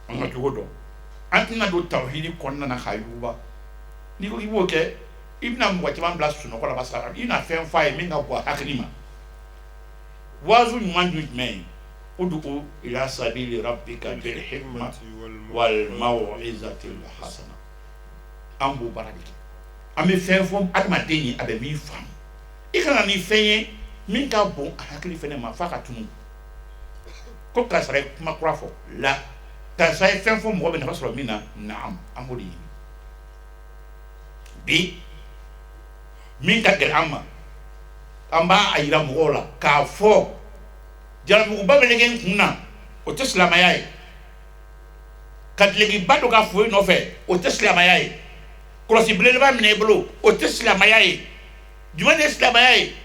An ka jogo dɔn. An tɛna don tawhidi kɔnɔna na k'a yuguba. N'i ko k'i b'o kɛ, i bɛna mɔgɔ caman bila sunɔgɔ la, parce que i bɛna fɛn f'a ye min ka bon a hakili ma. Waazu ɲuman dun jumɛn ye? Udu ila sabili rabbika bil hikma wal maw'izatil hasana. An b'o baara de kɛ. An bɛ fɛn fɔ adamaden ye, a bɛ min faamu. I kana ni fɛn ye min ka bon a hakili fɛnɛ ma f'a ka tunu ko karisa ye kuma kura fɔ la, karisa ye fɛn fɔ, mɔgɔ bɛ nafa sɔrɔ min na. Naam, an b'o de ɲini. Bi min ka gɛlɛn an ma, an b'a yira mɔgɔw la k'a fɔ jalamuguba bɛ nege n kun na, o tɛ silamɛya ye. Ka dulokiba don ka fo i nɔfɛ, o tɛ silamɛya ye. Kɔlɔsi belebeleba minɛ i bolo, o tɛ silamɛya ye. Jumɛn de ye silamɛya ye?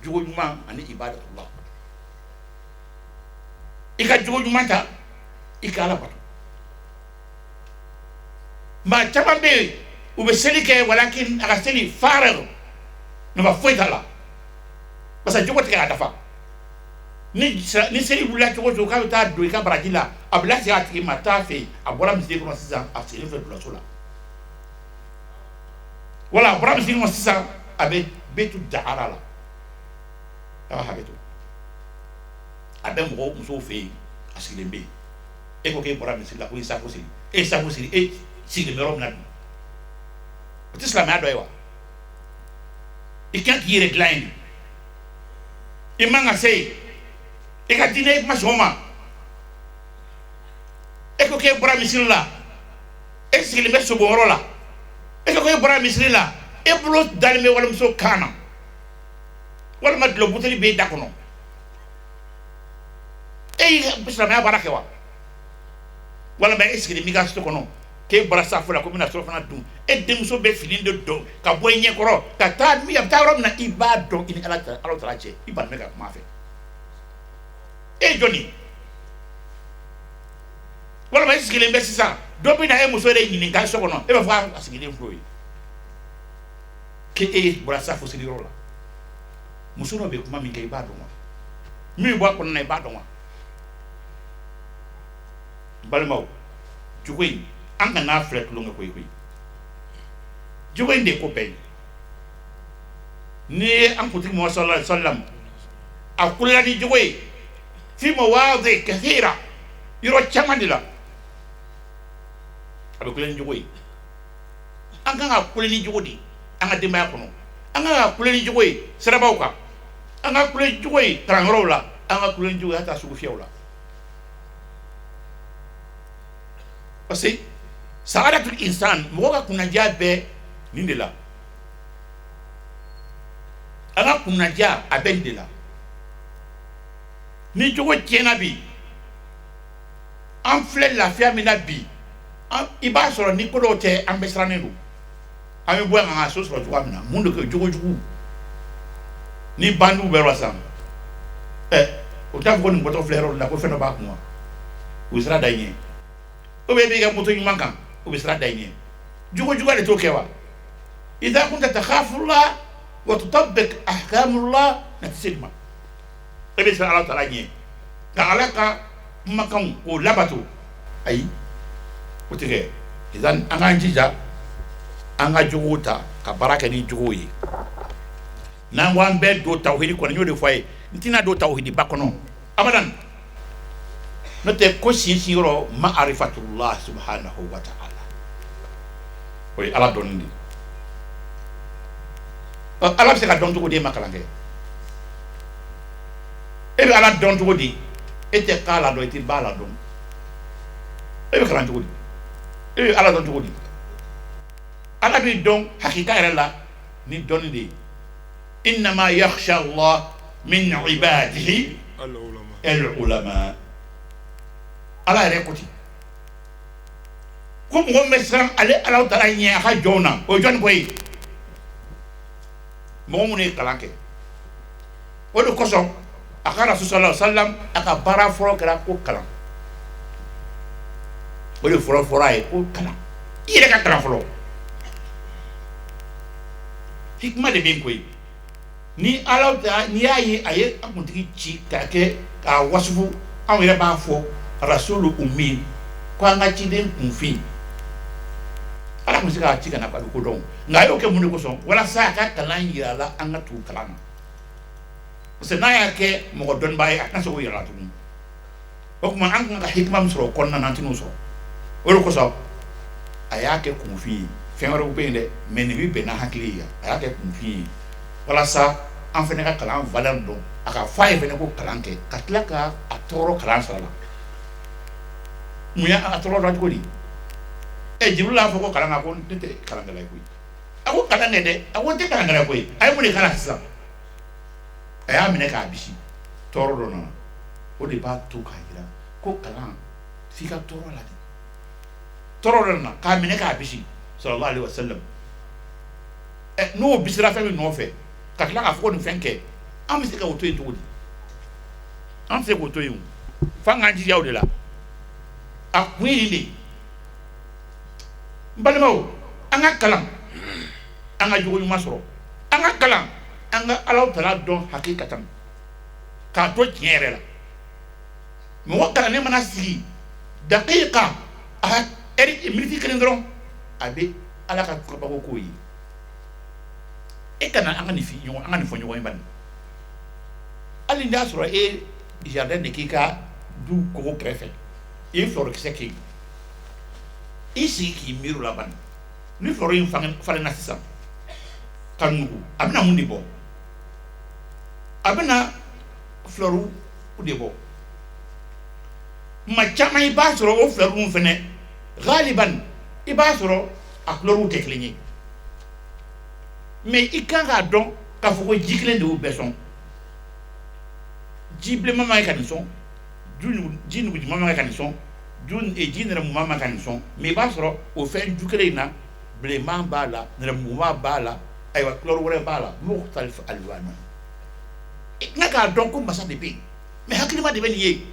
Jogo ɲuman ani ibadatullah. I ka jogo ɲuman ta, i ka Ala bato. Maa caman bɛ yen, u bɛ seli kɛ, walakin a ka seli fara, nafa foyi t'a la, parce que jogo tɛ k'a dafa. Ni seli wulila cogo o cogo k'a bɛ taa don i ka baraji la, a bɛ lasegin a tigi ma. Taa fɛ yen, a bɔra misiri kɔnɔ sisan, a sigilen filɛ dulɔso la, wala a bɔra misiri kɔnɔ sisan, a bɛ betu dahara la. A ka hakɛ to, a bɛ mɔgɔw musow fɛ yen, a sigilen bɛ yen. E ko k'e bɔra misiri la, ko i safo seli, e ye safo seli, e sigilen bɛ yɔrɔ min na dun, o tɛ silamɛya dɔ ye wa? I kan k'i yɛrɛ dilan yen de. I man ka se yen, i ka diinɛ i kuma sɔn o ma. E ko k'e bɔra misiri la, e sigilen bɛ sobonyɔrɔ la. E ko k'e bɔra misiri la, e bolo dalen bɛ walimuso kan na, walima dulɔ buteli b'e da kɔnɔ. E y'i ka silamɛya baara kɛ wa? Walima e sigilen b'i ka so kɔnɔ k'e bɔra safo la ko n bɛna surafana dun, e denmuso bɛ fini de don ka bɔ i ɲɛkɔrɔ ka taa a bɛ taa yɔrɔ min na, i b'a dɔn i ni Ala taala cɛ, i bannen bɛ ka kuma a fɛ. E ye jɔn ye? Walima e sigilen bɛ sisan, dɔ bɛ na e muso yɛrɛ ɲininka so kɔnɔ, e b'a fɔ a sigilen filɛ o ye, k'e bɔra safo seliyɔrɔ la. Muso dɔ bɛ kuma min kɛ, i b'a dɔn wa? Min bɛ bɔ a kɔnɔna na, i b'a dɔn wa? N balimaw, jogo in, an kan'a filɛ tulonkɛ ko ye koyi. Jogo in de ye ko bɛɛ ye. N'i ye an kuntigi Muhamadu sallallahu alaihi wasallam, a kulela ni jogo ye fi mawadi kathira, yɔrɔ caman de la a bɛ kule ni jogo ye. An kan ka kule ni jogo de ye an ka denbaya kɔnɔ, an kan ka kule ni jogo ye sirabaw kan, an ka kule ni jogo ye kalanyɔrɔw la, an ka kule ni jogo ye hata sugufiyɛw la, parce que saadatul insan, mɔgɔ ka kunnadiya bɛ nin de la. An ka kunnadiya a bɛ nin de la. Ni jogo tiɲɛna bi, an filɛ lafiya min na bi. I b'a sɔrɔ ni ko dɔw tɛ, an bɛɛ sirannen don. An bɛ bɔ yan ka so sɔrɔ cogoya min na, mun de kɛ jogojugu ni bandiw bɛ yɔrɔ sisan, ɛ o t'a fɔ ko nin bɔtɔ filɛ yɔrɔ la ko fɛn dɔ b'a kun wa, u bɛ sira da i ɲɛ. Ou bien i b'i ka moto ɲuman kan, u bɛ sira da i ɲɛ. Jogojuguya de t'o kɛ wa? Idha kunta takhafullah wa tutabbik ahkamullah, na tɛ se nin ma. E bɛ siran Ala taala ɲɛ ka Ala ka kumakanw k'o labato, ayi, o tɛ kɛ. Idan an k'an jija an ka jogow ta ka baara kɛ ni jogow ye. N'an ko an bɛɛ don tawhidi kɔnɔ, n y'o de fɔ a ye, n tɛna don tawhidiba kɔnɔ abadan, n'o tɛ ko sinsin yɔrɔ ma'arifatullah subhanahu wa ta'ala, o ye Ala dɔnni de ye. Ala bɛ se ka dɔn cogo di? E ma kalan kɛ, e bɛ Ala dɔn cogo di? E tɛ k'a la dɔn, e tɛ ba la dɔn, e bɛ kalan cogo di? E bɛ Ala dɔn cogo di? Ala bɛ dɔn hakika yɛrɛ la ni dɔnni de ye. Innama yakhsha Allah min ibadihi al-ulama. Ala yɛrɛ ko ten ko mɔgɔ min bɛ siran ale Ala taala ɲɛ a ka jɔnw na, o ye jɔnni ko ye? Mɔgɔ minnu ye kalan kɛ. O de kosɔn a ka rasul sallallahu alaihi wasallam, a ka baara fɔlɔ kɛra ko kalan. O de fɔlɔ fɔra a ye ko kalan, i yɛrɛ ka kalan fɔlɔ. Hikima de bɛ yen koyi. Ni Ala ta, n'i y'a ye a ye an kuntigi ci k'a kɛ k'a wasufu, anw yɛrɛ b'a fɔ rasulu ummi, ko an ka ciden kunfin. Ala tun bɛ se k'a ci ka na a bɛ ko dɔn, nka a y'o kɛ mun de kosɔn? Walasa a ka kalan yira a la, an ka tugu kalan na, parce que n'a y'a kɛ mɔgɔ dɔnnibaa ye, a tɛna se k'o yira la tuguni. O tuma an kan ka hikima min sɔrɔ o kɔnɔna na, an tɛn'o sɔrɔ. O de kosɔn a y'a kɛ kunfin ye. Fɛn wɛrɛw bɛ yen dɛ, mais nin bɛ bɛn n'a hakili ye. A y'a kɛ kunfin ye walasa an fana ka kalan valeur dɔn. A ka fɔ a ye fana ko kalan kɛ, ka tila ka a tɔɔrɔ kalan sira la. Mun y'a a tɔɔrɔ la cogo di? Ɛ, Jibirila y'a fɔ ko kalan kan, ko ne tɛ kalankɛla ye koyi. A ko kalan kɛ dɛ, a ko n tɛ kalankɛla ye koyi. A ye mun de k'a la sisan? A y'a minɛ k'a bisi, tɔɔrɔ dɔ nana. O de b'a to k'a jira ko kalan f'i ka tɔɔrɔ la de. Tɔɔrɔ dɔ nana k'a minɛ k'a bisi, sallallahu alaihi wasallam. Ɛ, n'o bisira fɛn min nɔfɛ ka tila k'a fɔ ko nin fɛn kɛ, an bɛ se ka o to yen cogo di? An tɛ se k'o to yen o, f'an k'an jija o de la. A kun ye nin de ye. N balimaw, an ka kalan, an ka jogo ɲuman sɔrɔ, an ka kalan, an ka Ala taala dɔn hakikatan, k'a to tiɲɛ yɛrɛ la. Mɔgɔ kalannen mana sigi dakika, a ka ɛri miniti kelen dɔrɔn, a bɛ Ala ka kabako k'o ye. E kana an ka nin fi ɲɔgɔn, an ka nin fɔ ɲɔgɔn ye bani. Hali n'i y'a sɔrɔ e jardin de k'i ka du kogo kɛrɛfɛ, i ye fleur kisɛ kɛ yen, i sigi k'i miiri o la bani. Ni fleur in falenna sisan ka nugu, a bɛna mun de bɔ? A bɛna fleur de bɔ. Tuma caman i b'a sɔrɔ o fleur ninnu fɛnɛ, galiban i b'a sɔrɔ a couleur tɛ kelen ye, mais i kan k'a dɔn k'a fɔ ko ji kelen de y'u bɛɛ sɔn. Ji bilenman man ka nin sɔn, ji nugujiman man ka nin sɔn, ji nɛrɛmuguma man ka nin sɔn, mais i b'a sɔrɔ o fɛn ju kelen in na, bilenman b'a la, nɛrɛmuguma b'a la, ayiwa, couleur wɛrɛ b'a la, mukhtalif alwanu. I kan k'a dɔn ko masa de bɛ yen, mais hakilima de bɛ nin ye.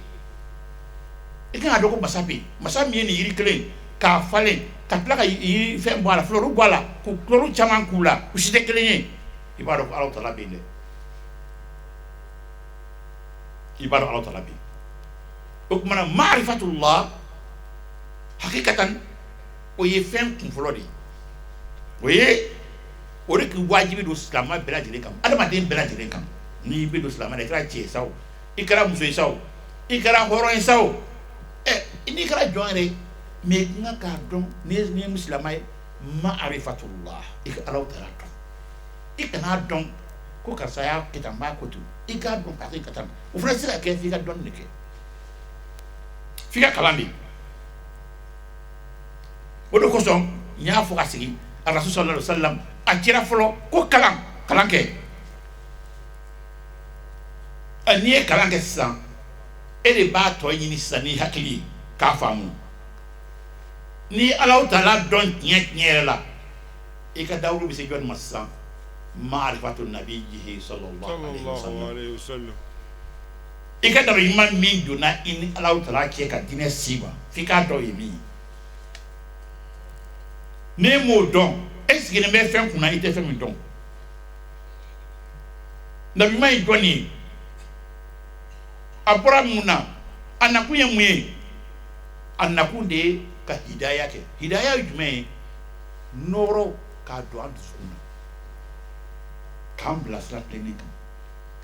I kan k'a dɔn ko masa bɛ yen, masa min ye nin yiri kelen k'a falen ka tila ka yiri fɛn bɔ a la, fleur bɔ a la, k'u couleur caman k'u la, u si tɛ kelen ye. I b'a dɔn ko Ala taala bɛ yen dɛ, i b'a dɔn Ala taala bɛ yen. O tuma na ma'rifatullah hakikatan, o ye fɛn kunfɔlɔ de ye. O ye o de k'i wajibi don silamɛ bɛɛ lajɛlen kan, adamaden bɛɛ lajɛlen kan. N'i bɛ don silamɛ la, i kɛra cɛ ye sa o, i kɛra muso ye sa o, i kɛra hɔrɔn ye sa o, ɛ, n'i kɛra jɔn yɛrɛ ye, mais i kan k'a dɔn n'i ye silamɛ ye, ma'rifatullah, i ka Ala taala dɔn. I kan'a dɔn ko karisa y'a kɛ tan, n b'a ko ten. I k'a dɔn hakikatan, o fana tɛ se ka kɛ f'i ka dɔnni de kɛ, f'i ka kalan de. O de kosɔn n y'a fɔ ka sigi, Rasul sallallahu alaihi wasallam a cira fɔlɔ ko kalan, kalan kɛ. N'i ye kalan kɛ sisan, e de b'a tɔ ɲini sisan n'i hakili ye k'a faamu. Ni Alahu taala dɔn tiɲɛ tiɲɛ yɛrɛ la, i ka dawuru bɛ se jɔni ma sisan? Maarifatu nabiyihi sallallahu alayhi wa sallam. I ka nabi ɲuman min donna i ni Alahu taala cɛ ka diinɛ s'i ma, f'i k'a dɔn ye min ye. N'e m'o dɔn, e sigilen bɛ fɛn kunna i tɛ fɛn min dɔn. Nabi ɲuman ye jɔn ye? A bɔra mun na? A nakun ye mun ye? A nakun de ye ka hidaya kɛ. Hidaya ye jumɛn ye? Nɔɔrɔ k'a don an dusukun na, k'an bila sira tilennen kan.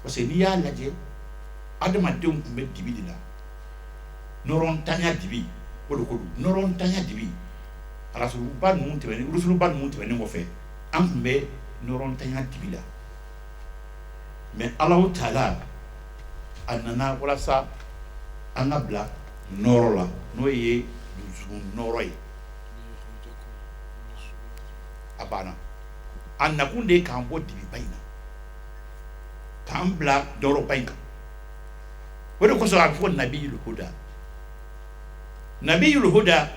Parce que n'i y'a lajɛ, adamadenw tun bɛ dibi de la, nɔrɔntanya dibi. O de ko don, nɔrɔntanya dibi. Rasuluba ninnu tɛmɛnen, rusuluba ninnu tɛmɛnen kɔfɛ, an tun bɛ nɔrɔntanya dibi la. Mais Alahu taala a nana walasa an ka bila nɔɔrɔ la, n'o ye dusukun nɔɔrɔ ye. A banna. A nakun de ye k'an bɔ dibiba in na, k'an bila nɔɔrɔba in kan. O de kosɔn a bɛ fɔ nabiyul huda, nabiyul huda.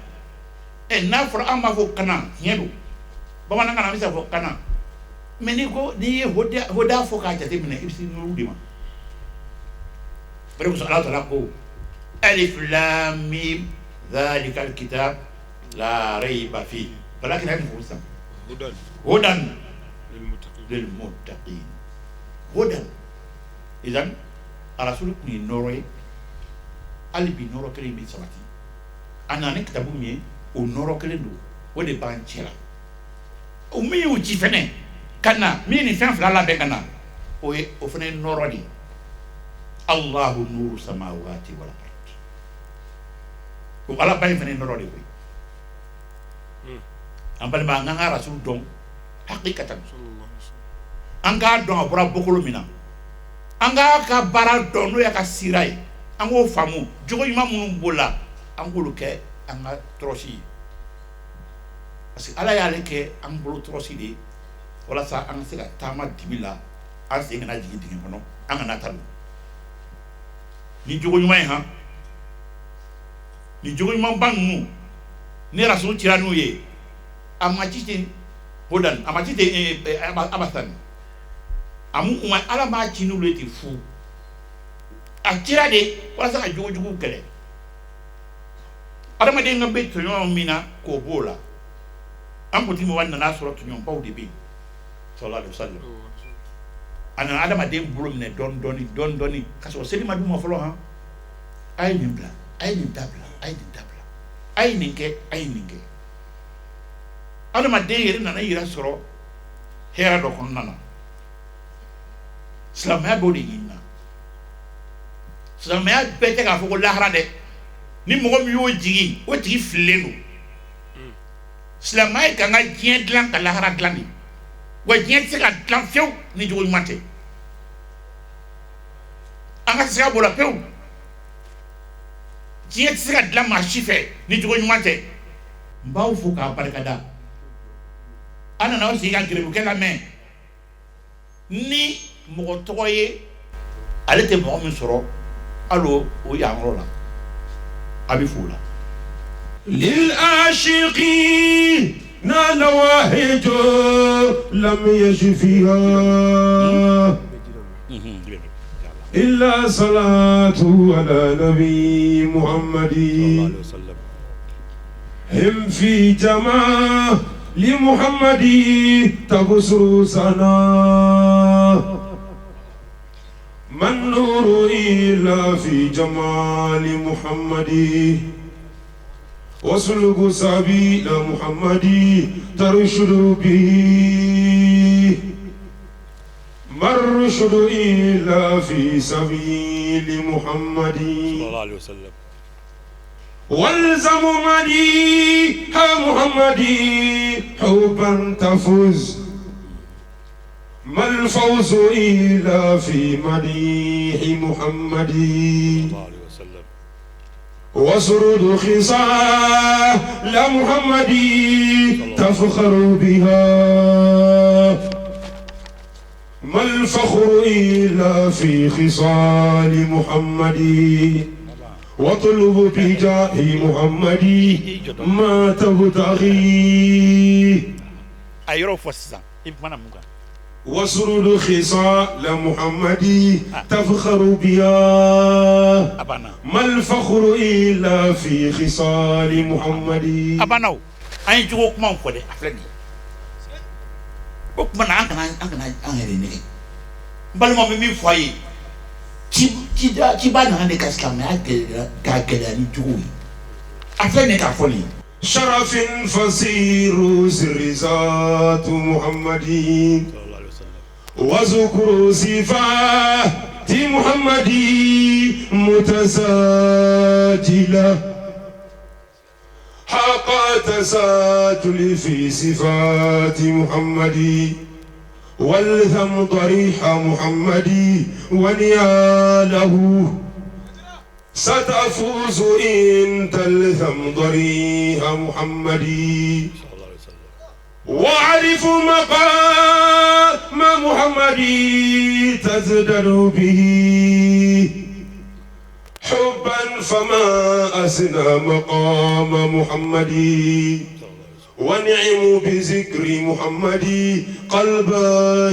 Ɛ, n'a fɔra an b'a fɔ kana, tiɲɛ don, bamanankan na an bɛ se k'a fɔ kana. Mais n'i ko n'i ye huda fɔ k'a jate minɛ, i bɛ se nuru de ma. O de kosɔn Ala taala ko alif lam mim zalikal kitab la rayba fi walakin a ye mun fɔ sisan? Hudan lil muttaqin. Hudan idan, arasulu tun ye nɔɔrɔ ye. Hali bi nɔɔrɔ kelen bɛ sabati. A nana ni kitabu min ye, o nɔɔrɔ kelen don, o de b'an cɛ la. O min y'u ci fɛnɛ ka na, min ye nin fɛn fila labɛn ka na, o ye, o fana ye nɔɔrɔ de ye. Allahu nuru samawati wal ard. O Alaba in fana ye nɔɔrɔ de ye koyi. An balima, an k'an ka rasul dɔn hakikatan, an k'a dɔn a bɔra bɔkolo min na, an k'a ka baara dɔn, n'o y'a ka sira ye, an k'o faamu. Jogo ɲuman minnu b'o la, an k'olu kɛ an ka tɔrɔsi ye, parce que Ala y'ale kɛ an bolo tɔrɔsi de ye, walasa an ka se ka taama dibi la, an sen kana jigin dingɛ kɔnɔ, an kana ta don ni jogo ɲuman ye. Han, ni jogo ɲumanba ninnu ni rasul cira n'u ye, a ma ci ten hudan, a ma ci ten abasan. A mu ma, Ala m'a ci n'olu ye ten fu. A cira de walasa ka jogo juguw kɛlɛ. Adamaden ka bɛ tɔɲɔ min na, k'o b'o la. An kuntigi Muhamadu nana sɔrɔ tɔɲɔbaw de bɛ yen, sallallahu alaihi wasallam. A nana adamaden bolo minɛ dɔɔni dɔɔni dɔɔni dɔɔni, ka sɔrɔ seli ma d'u ma fɔlɔ. Han, a ye nin bila, a ye nin dabila, a ye nin dabila, a ye nin kɛ, a ye nin kɛ. Adamaden yɛrɛ nana i yɛrɛ sɔrɔ hɛrɛ dɔ kɔnɔna na. Silamɛya b'o de ɲini na. Silamɛya bɛɛ tɛ k'a fɔ ko lahara dɛ. Ni mɔgɔ min y'o jigi, o tigi fililen don. Silamɛya ye k'an ka diɲɛ dilan ka lahara dilan de. Wa diɲɛ tɛ se ka dilan fiyewu ni jogo ɲuman tɛ. An ka siga b'o la pewu. Diɲɛ tɛ se ka dilan maa si fɛ ni jogo ɲuman tɛ. N b'aw fo k'a barikada. An nana aw sigi ka gɛrɛbukɛ lamɛn. Ni mɔgɔ tɔgɔ ye, ale tɛ mɔgɔ min sɔrɔ hali o yan yɔrɔ la, a bɛ fo o la. للعاشقين نواهج لم يشفيها إلا صلاة على نبي محمد هم في جمال محمد تبصر سنا ما النور إلا في جمال محمد وسلك سبيل محمد ترشد به ما الرشد إلا في سبيل محمد والزم مديح محمد حبا تفوز ما الفوز إلا في مديح محمد وسرد خصال محمد تفخر بها ما الفخر إلا في خصال محمد. واطلب بجاه محمد ما تبتغي A yɔrɔ fɔ sisan, i bɛ kumana mun kan? واسرد خصال محمد تفخر بها. A banna. ما الفخر إلا في خصال محمد. A banna. O an ye jogo kumaw fɔ dɛ, a filɛ nin ye. O tuma na, an kana an yɛrɛ nɛgɛ. N balimaw, bɛ min fɔ a ye, ci cida ciba nana de ka silamɛya gɛlɛya, k'a gɛlɛya ni jogo ye. A filɛ nin ye k'a fɔ nin ye. شرف فسير سر ذات محمد وذكر صفات محمد متساجلة حق تساجل في صفات محمد والثم ضريح محمد ونياله ستفوز إن تلثم ضريح محمد وعرف مقام محمد تزداد به حبا فما أسنى مقام محمد ونعم بذكر محمد قلب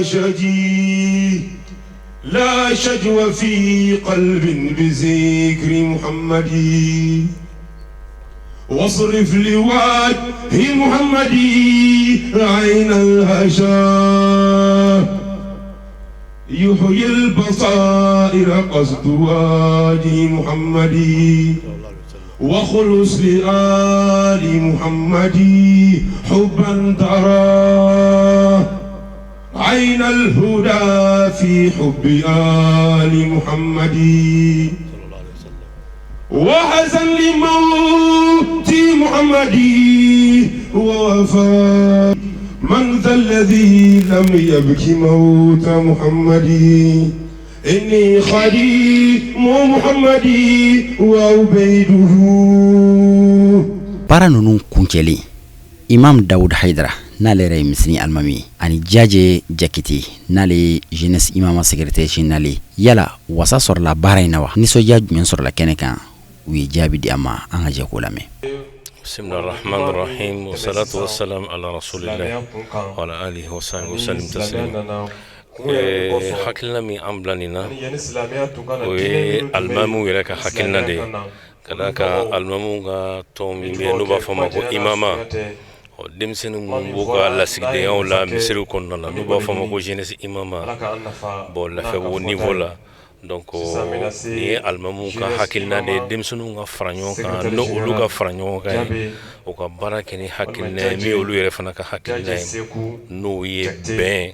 شجي لا شجو في قلب بذكر محمد واصرف لوجه محمد عين الهشا يحيي البصائر قصد وجه محمد وخلص لآل محمد حبا تراه عين الهدى في حب آل محمد وحزن لموت محمد ووفاة من ذا الذي لم يبكي موت محمد إني خديم محمد وعبيده. Baara ninnu kuncɛlen, Imam Dawud Hayidara, n'ale yɛrɛ ye misiri alimami, ani Jaje Jakite, n'ale ye jeunesse imama secrétaire général ye, yala wasa sɔrɔla baara in na wa, nisɔndiya jumɛn sɔrɔla kɛnɛ kan, u ye jaabi di an ma. An ka jɛ k'o lamɛn. بسم الله الرحمن الرحيم والصلاة والسلام على رسول الله وعلى آله وصحبه وسلم تسليما. Hakilina min an bila nin na, o ye alimamiw yɛrɛ ka hakilina de ye, ka d'a kan alimamiw ka tɔn min bɛ yen n'u b'a fɔ a ma ko imama, ɔ denmisɛnnin minnu b'u ka lasigidenyaw la misiriw kɔnɔna na, n'u b'a fɔ a ma ko jeunesse imama, bon, Lafiyabugu niveau la. Donc nin ye alimamiw ka hakilina de ye, denmisɛnninw ka fara ɲɔgɔn kan, n'o olu ka fara ɲɔgɔn kan ye, u ka baara kɛ ni hakilina ye min ye olu yɛrɛ fana ka hakilina ye, n'o ye bɛn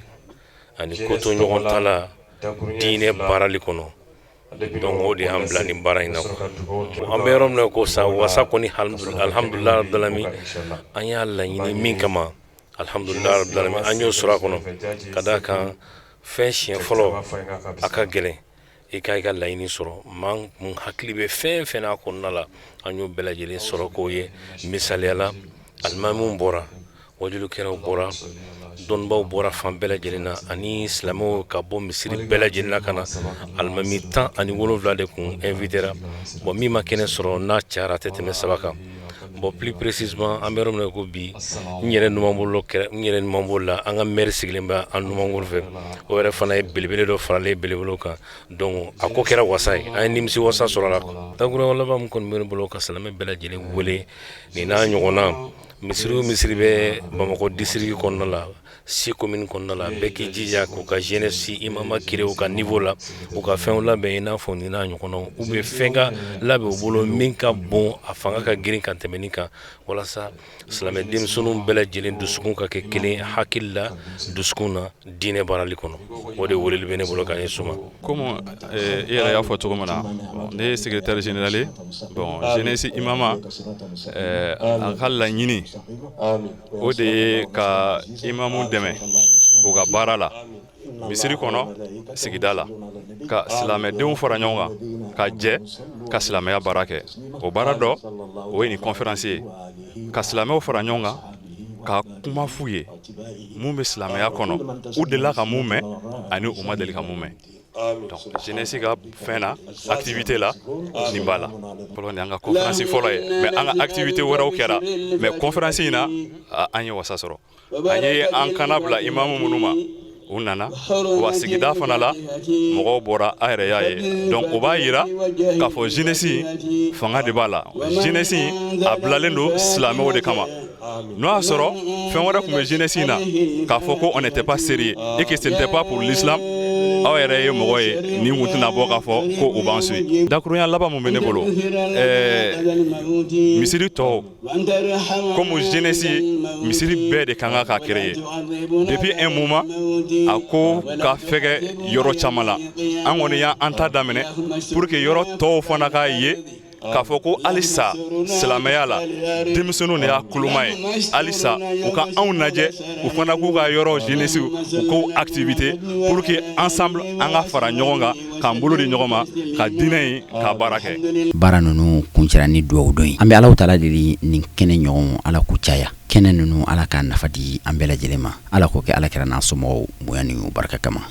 ani koto ɲɔgɔn ta la diinɛ baarali kɔnɔ. Donc o de y'an bila nin baara in na quoi. An bɛ yɔrɔ min na ko sa, wasa kɔni, alhamdulilah rabbil alamin, an y'a laɲini min kama, alhamdulilah rabbil alamin, an y'o sɔrɔ a kɔnɔ, ka d'a kan fɛn siɲɛ fɔlɔ a ka gɛlɛn i ka laɲini sɔrɔ. Maa mun hakili bɛ fɛn fɛn n'a kɔnɔna la, an y'o bɛɛ lajɛlen sɔrɔ k'o ye. Misaliya la, alimamiw bɔra, wajulikɛlaw bɔra, dɔnnibaw bɔra fan bɛɛ lajɛlen na, ani silamɛw ka bɔ misiri bɛɛ lajɛlen na ka na. Alimami 17 de kun invitera. Bon, min ma kɛnɛ sɔrɔ, n'a cayara a tɛ tɛmɛ saba kan. Bon, plus précisément, an bɛ yɔrɔ min na ko bi, n yɛrɛ numanbolo kɛrɛ, n yɛrɛ numanbolo la, an ka maire sigilen bɛ an numankolo fɛ, o yɛrɛ fana ye belebele dɔ faralen belebele kan. Donc a ko kɛra wasa ye, an ye nimisi wasa sɔrɔ a la. Dakuruɲɛ laban min kɔni bɛ ne bolo, ka silamɛ bɛɛ lajɛlen wele nin n'a ɲɔgɔnna misiri o misiri bɛ Bamakɔ district kɔnɔna la, six commune kɔnɔna la, bɛɛ k'i jija k'u ka jeunesse imama créer u ka niveau la, u ka fɛnw labɛn i n'a fɔ nin n'a ɲɔgɔnnaw, ou bien fɛn ka labɛn u bolo min ka bon, a fanga ka girin ka tɛmɛ nin kan, walasa silamɛ denmisɛnninw bɛɛ lajɛlen dusukun ka kɛ kelen hakili la, dusukun na, diinɛ baarali kɔnɔ. O de weleli bɛ ne bolo ka ɲɛsin u ma. Comme i yɛrɛ y'a fɔ cogo min na, ne ye secrétaire général ye. Bon, jeunesse imama, a ka laɲini, o de ye ka imamu dɛmɛ u ka baara la misiri kɔnɔ, sigida la, ka silamɛdenw fara ɲɔgɔn kan ka jɛ ka silamɛya baara kɛ. O baara dɔ, o ye nin conférence ye, ka silamɛw fara ɲɔgɔn kan ka kuma f'u ye mun bɛ silamɛya kɔnɔ, u delila ka mun mɛn ani u ma deli ka mun mɛn. Donc jeunesse ka fɛn na, activité la, nin b'a la fɔlɔ. Nin an ka conférence fɔlɔ ye, mais an ka activité wɛrɛw kɛra, mais conférence in na, an ye wasa sɔrɔ. An ye an kana bila imamu minnu ma, u nana wa. Sigida fana la, mɔgɔw bɔra, a yɛrɛ y'a ye. Donc o b'a yira k'a fɔ jeunesse fanga de b'a la. Jeunesse a bilalen don silamɛw de kama. N'o y'a sɔrɔ fɛn wɛrɛ tun bɛ jeunesse in na, k'a fɔ ko on n'était pas sérieux et que ce n'était pas pour l'islam, aw yɛrɛ ye mɔgɔ ye nin kun tɛna bɔ k'a fɔ ko u b'an suit. Dakurunya laban mun bɛ ne bolo, misiri tɔw, comme jeunesse, misiri bɛɛ de kan ka créer. Depuis un moment, a ko ka fɛgɛ yɔrɔ caman la. An kɔni y'an ta daminɛ pour que yɔrɔ tɔw fana k'a ye k'a fɔ ko halisa silamɛya la, denmisɛnninw de y'a koloma ye. Halisa u ka anw lajɛ, u fana k'u ka yɔrɔ jeunesse u k'o activité pour que ensemble an ka fara ɲɔgɔn kan, k'an bolo di ɲɔgɔn ma, ka diinɛ in ka baara kɛ. Baara ninnu kuncɛra ni dugawu don ye. An bɛ Alahu taala deli, nin kɛnɛ ɲɔgɔn, Ala k'u caya. Kɛnɛ ninnu, Ala k'a nafa di an bɛɛ lajɛlen ma. Ala k'o kɛ Ala kɛra n'a somɔgɔw bonya ni barika kama.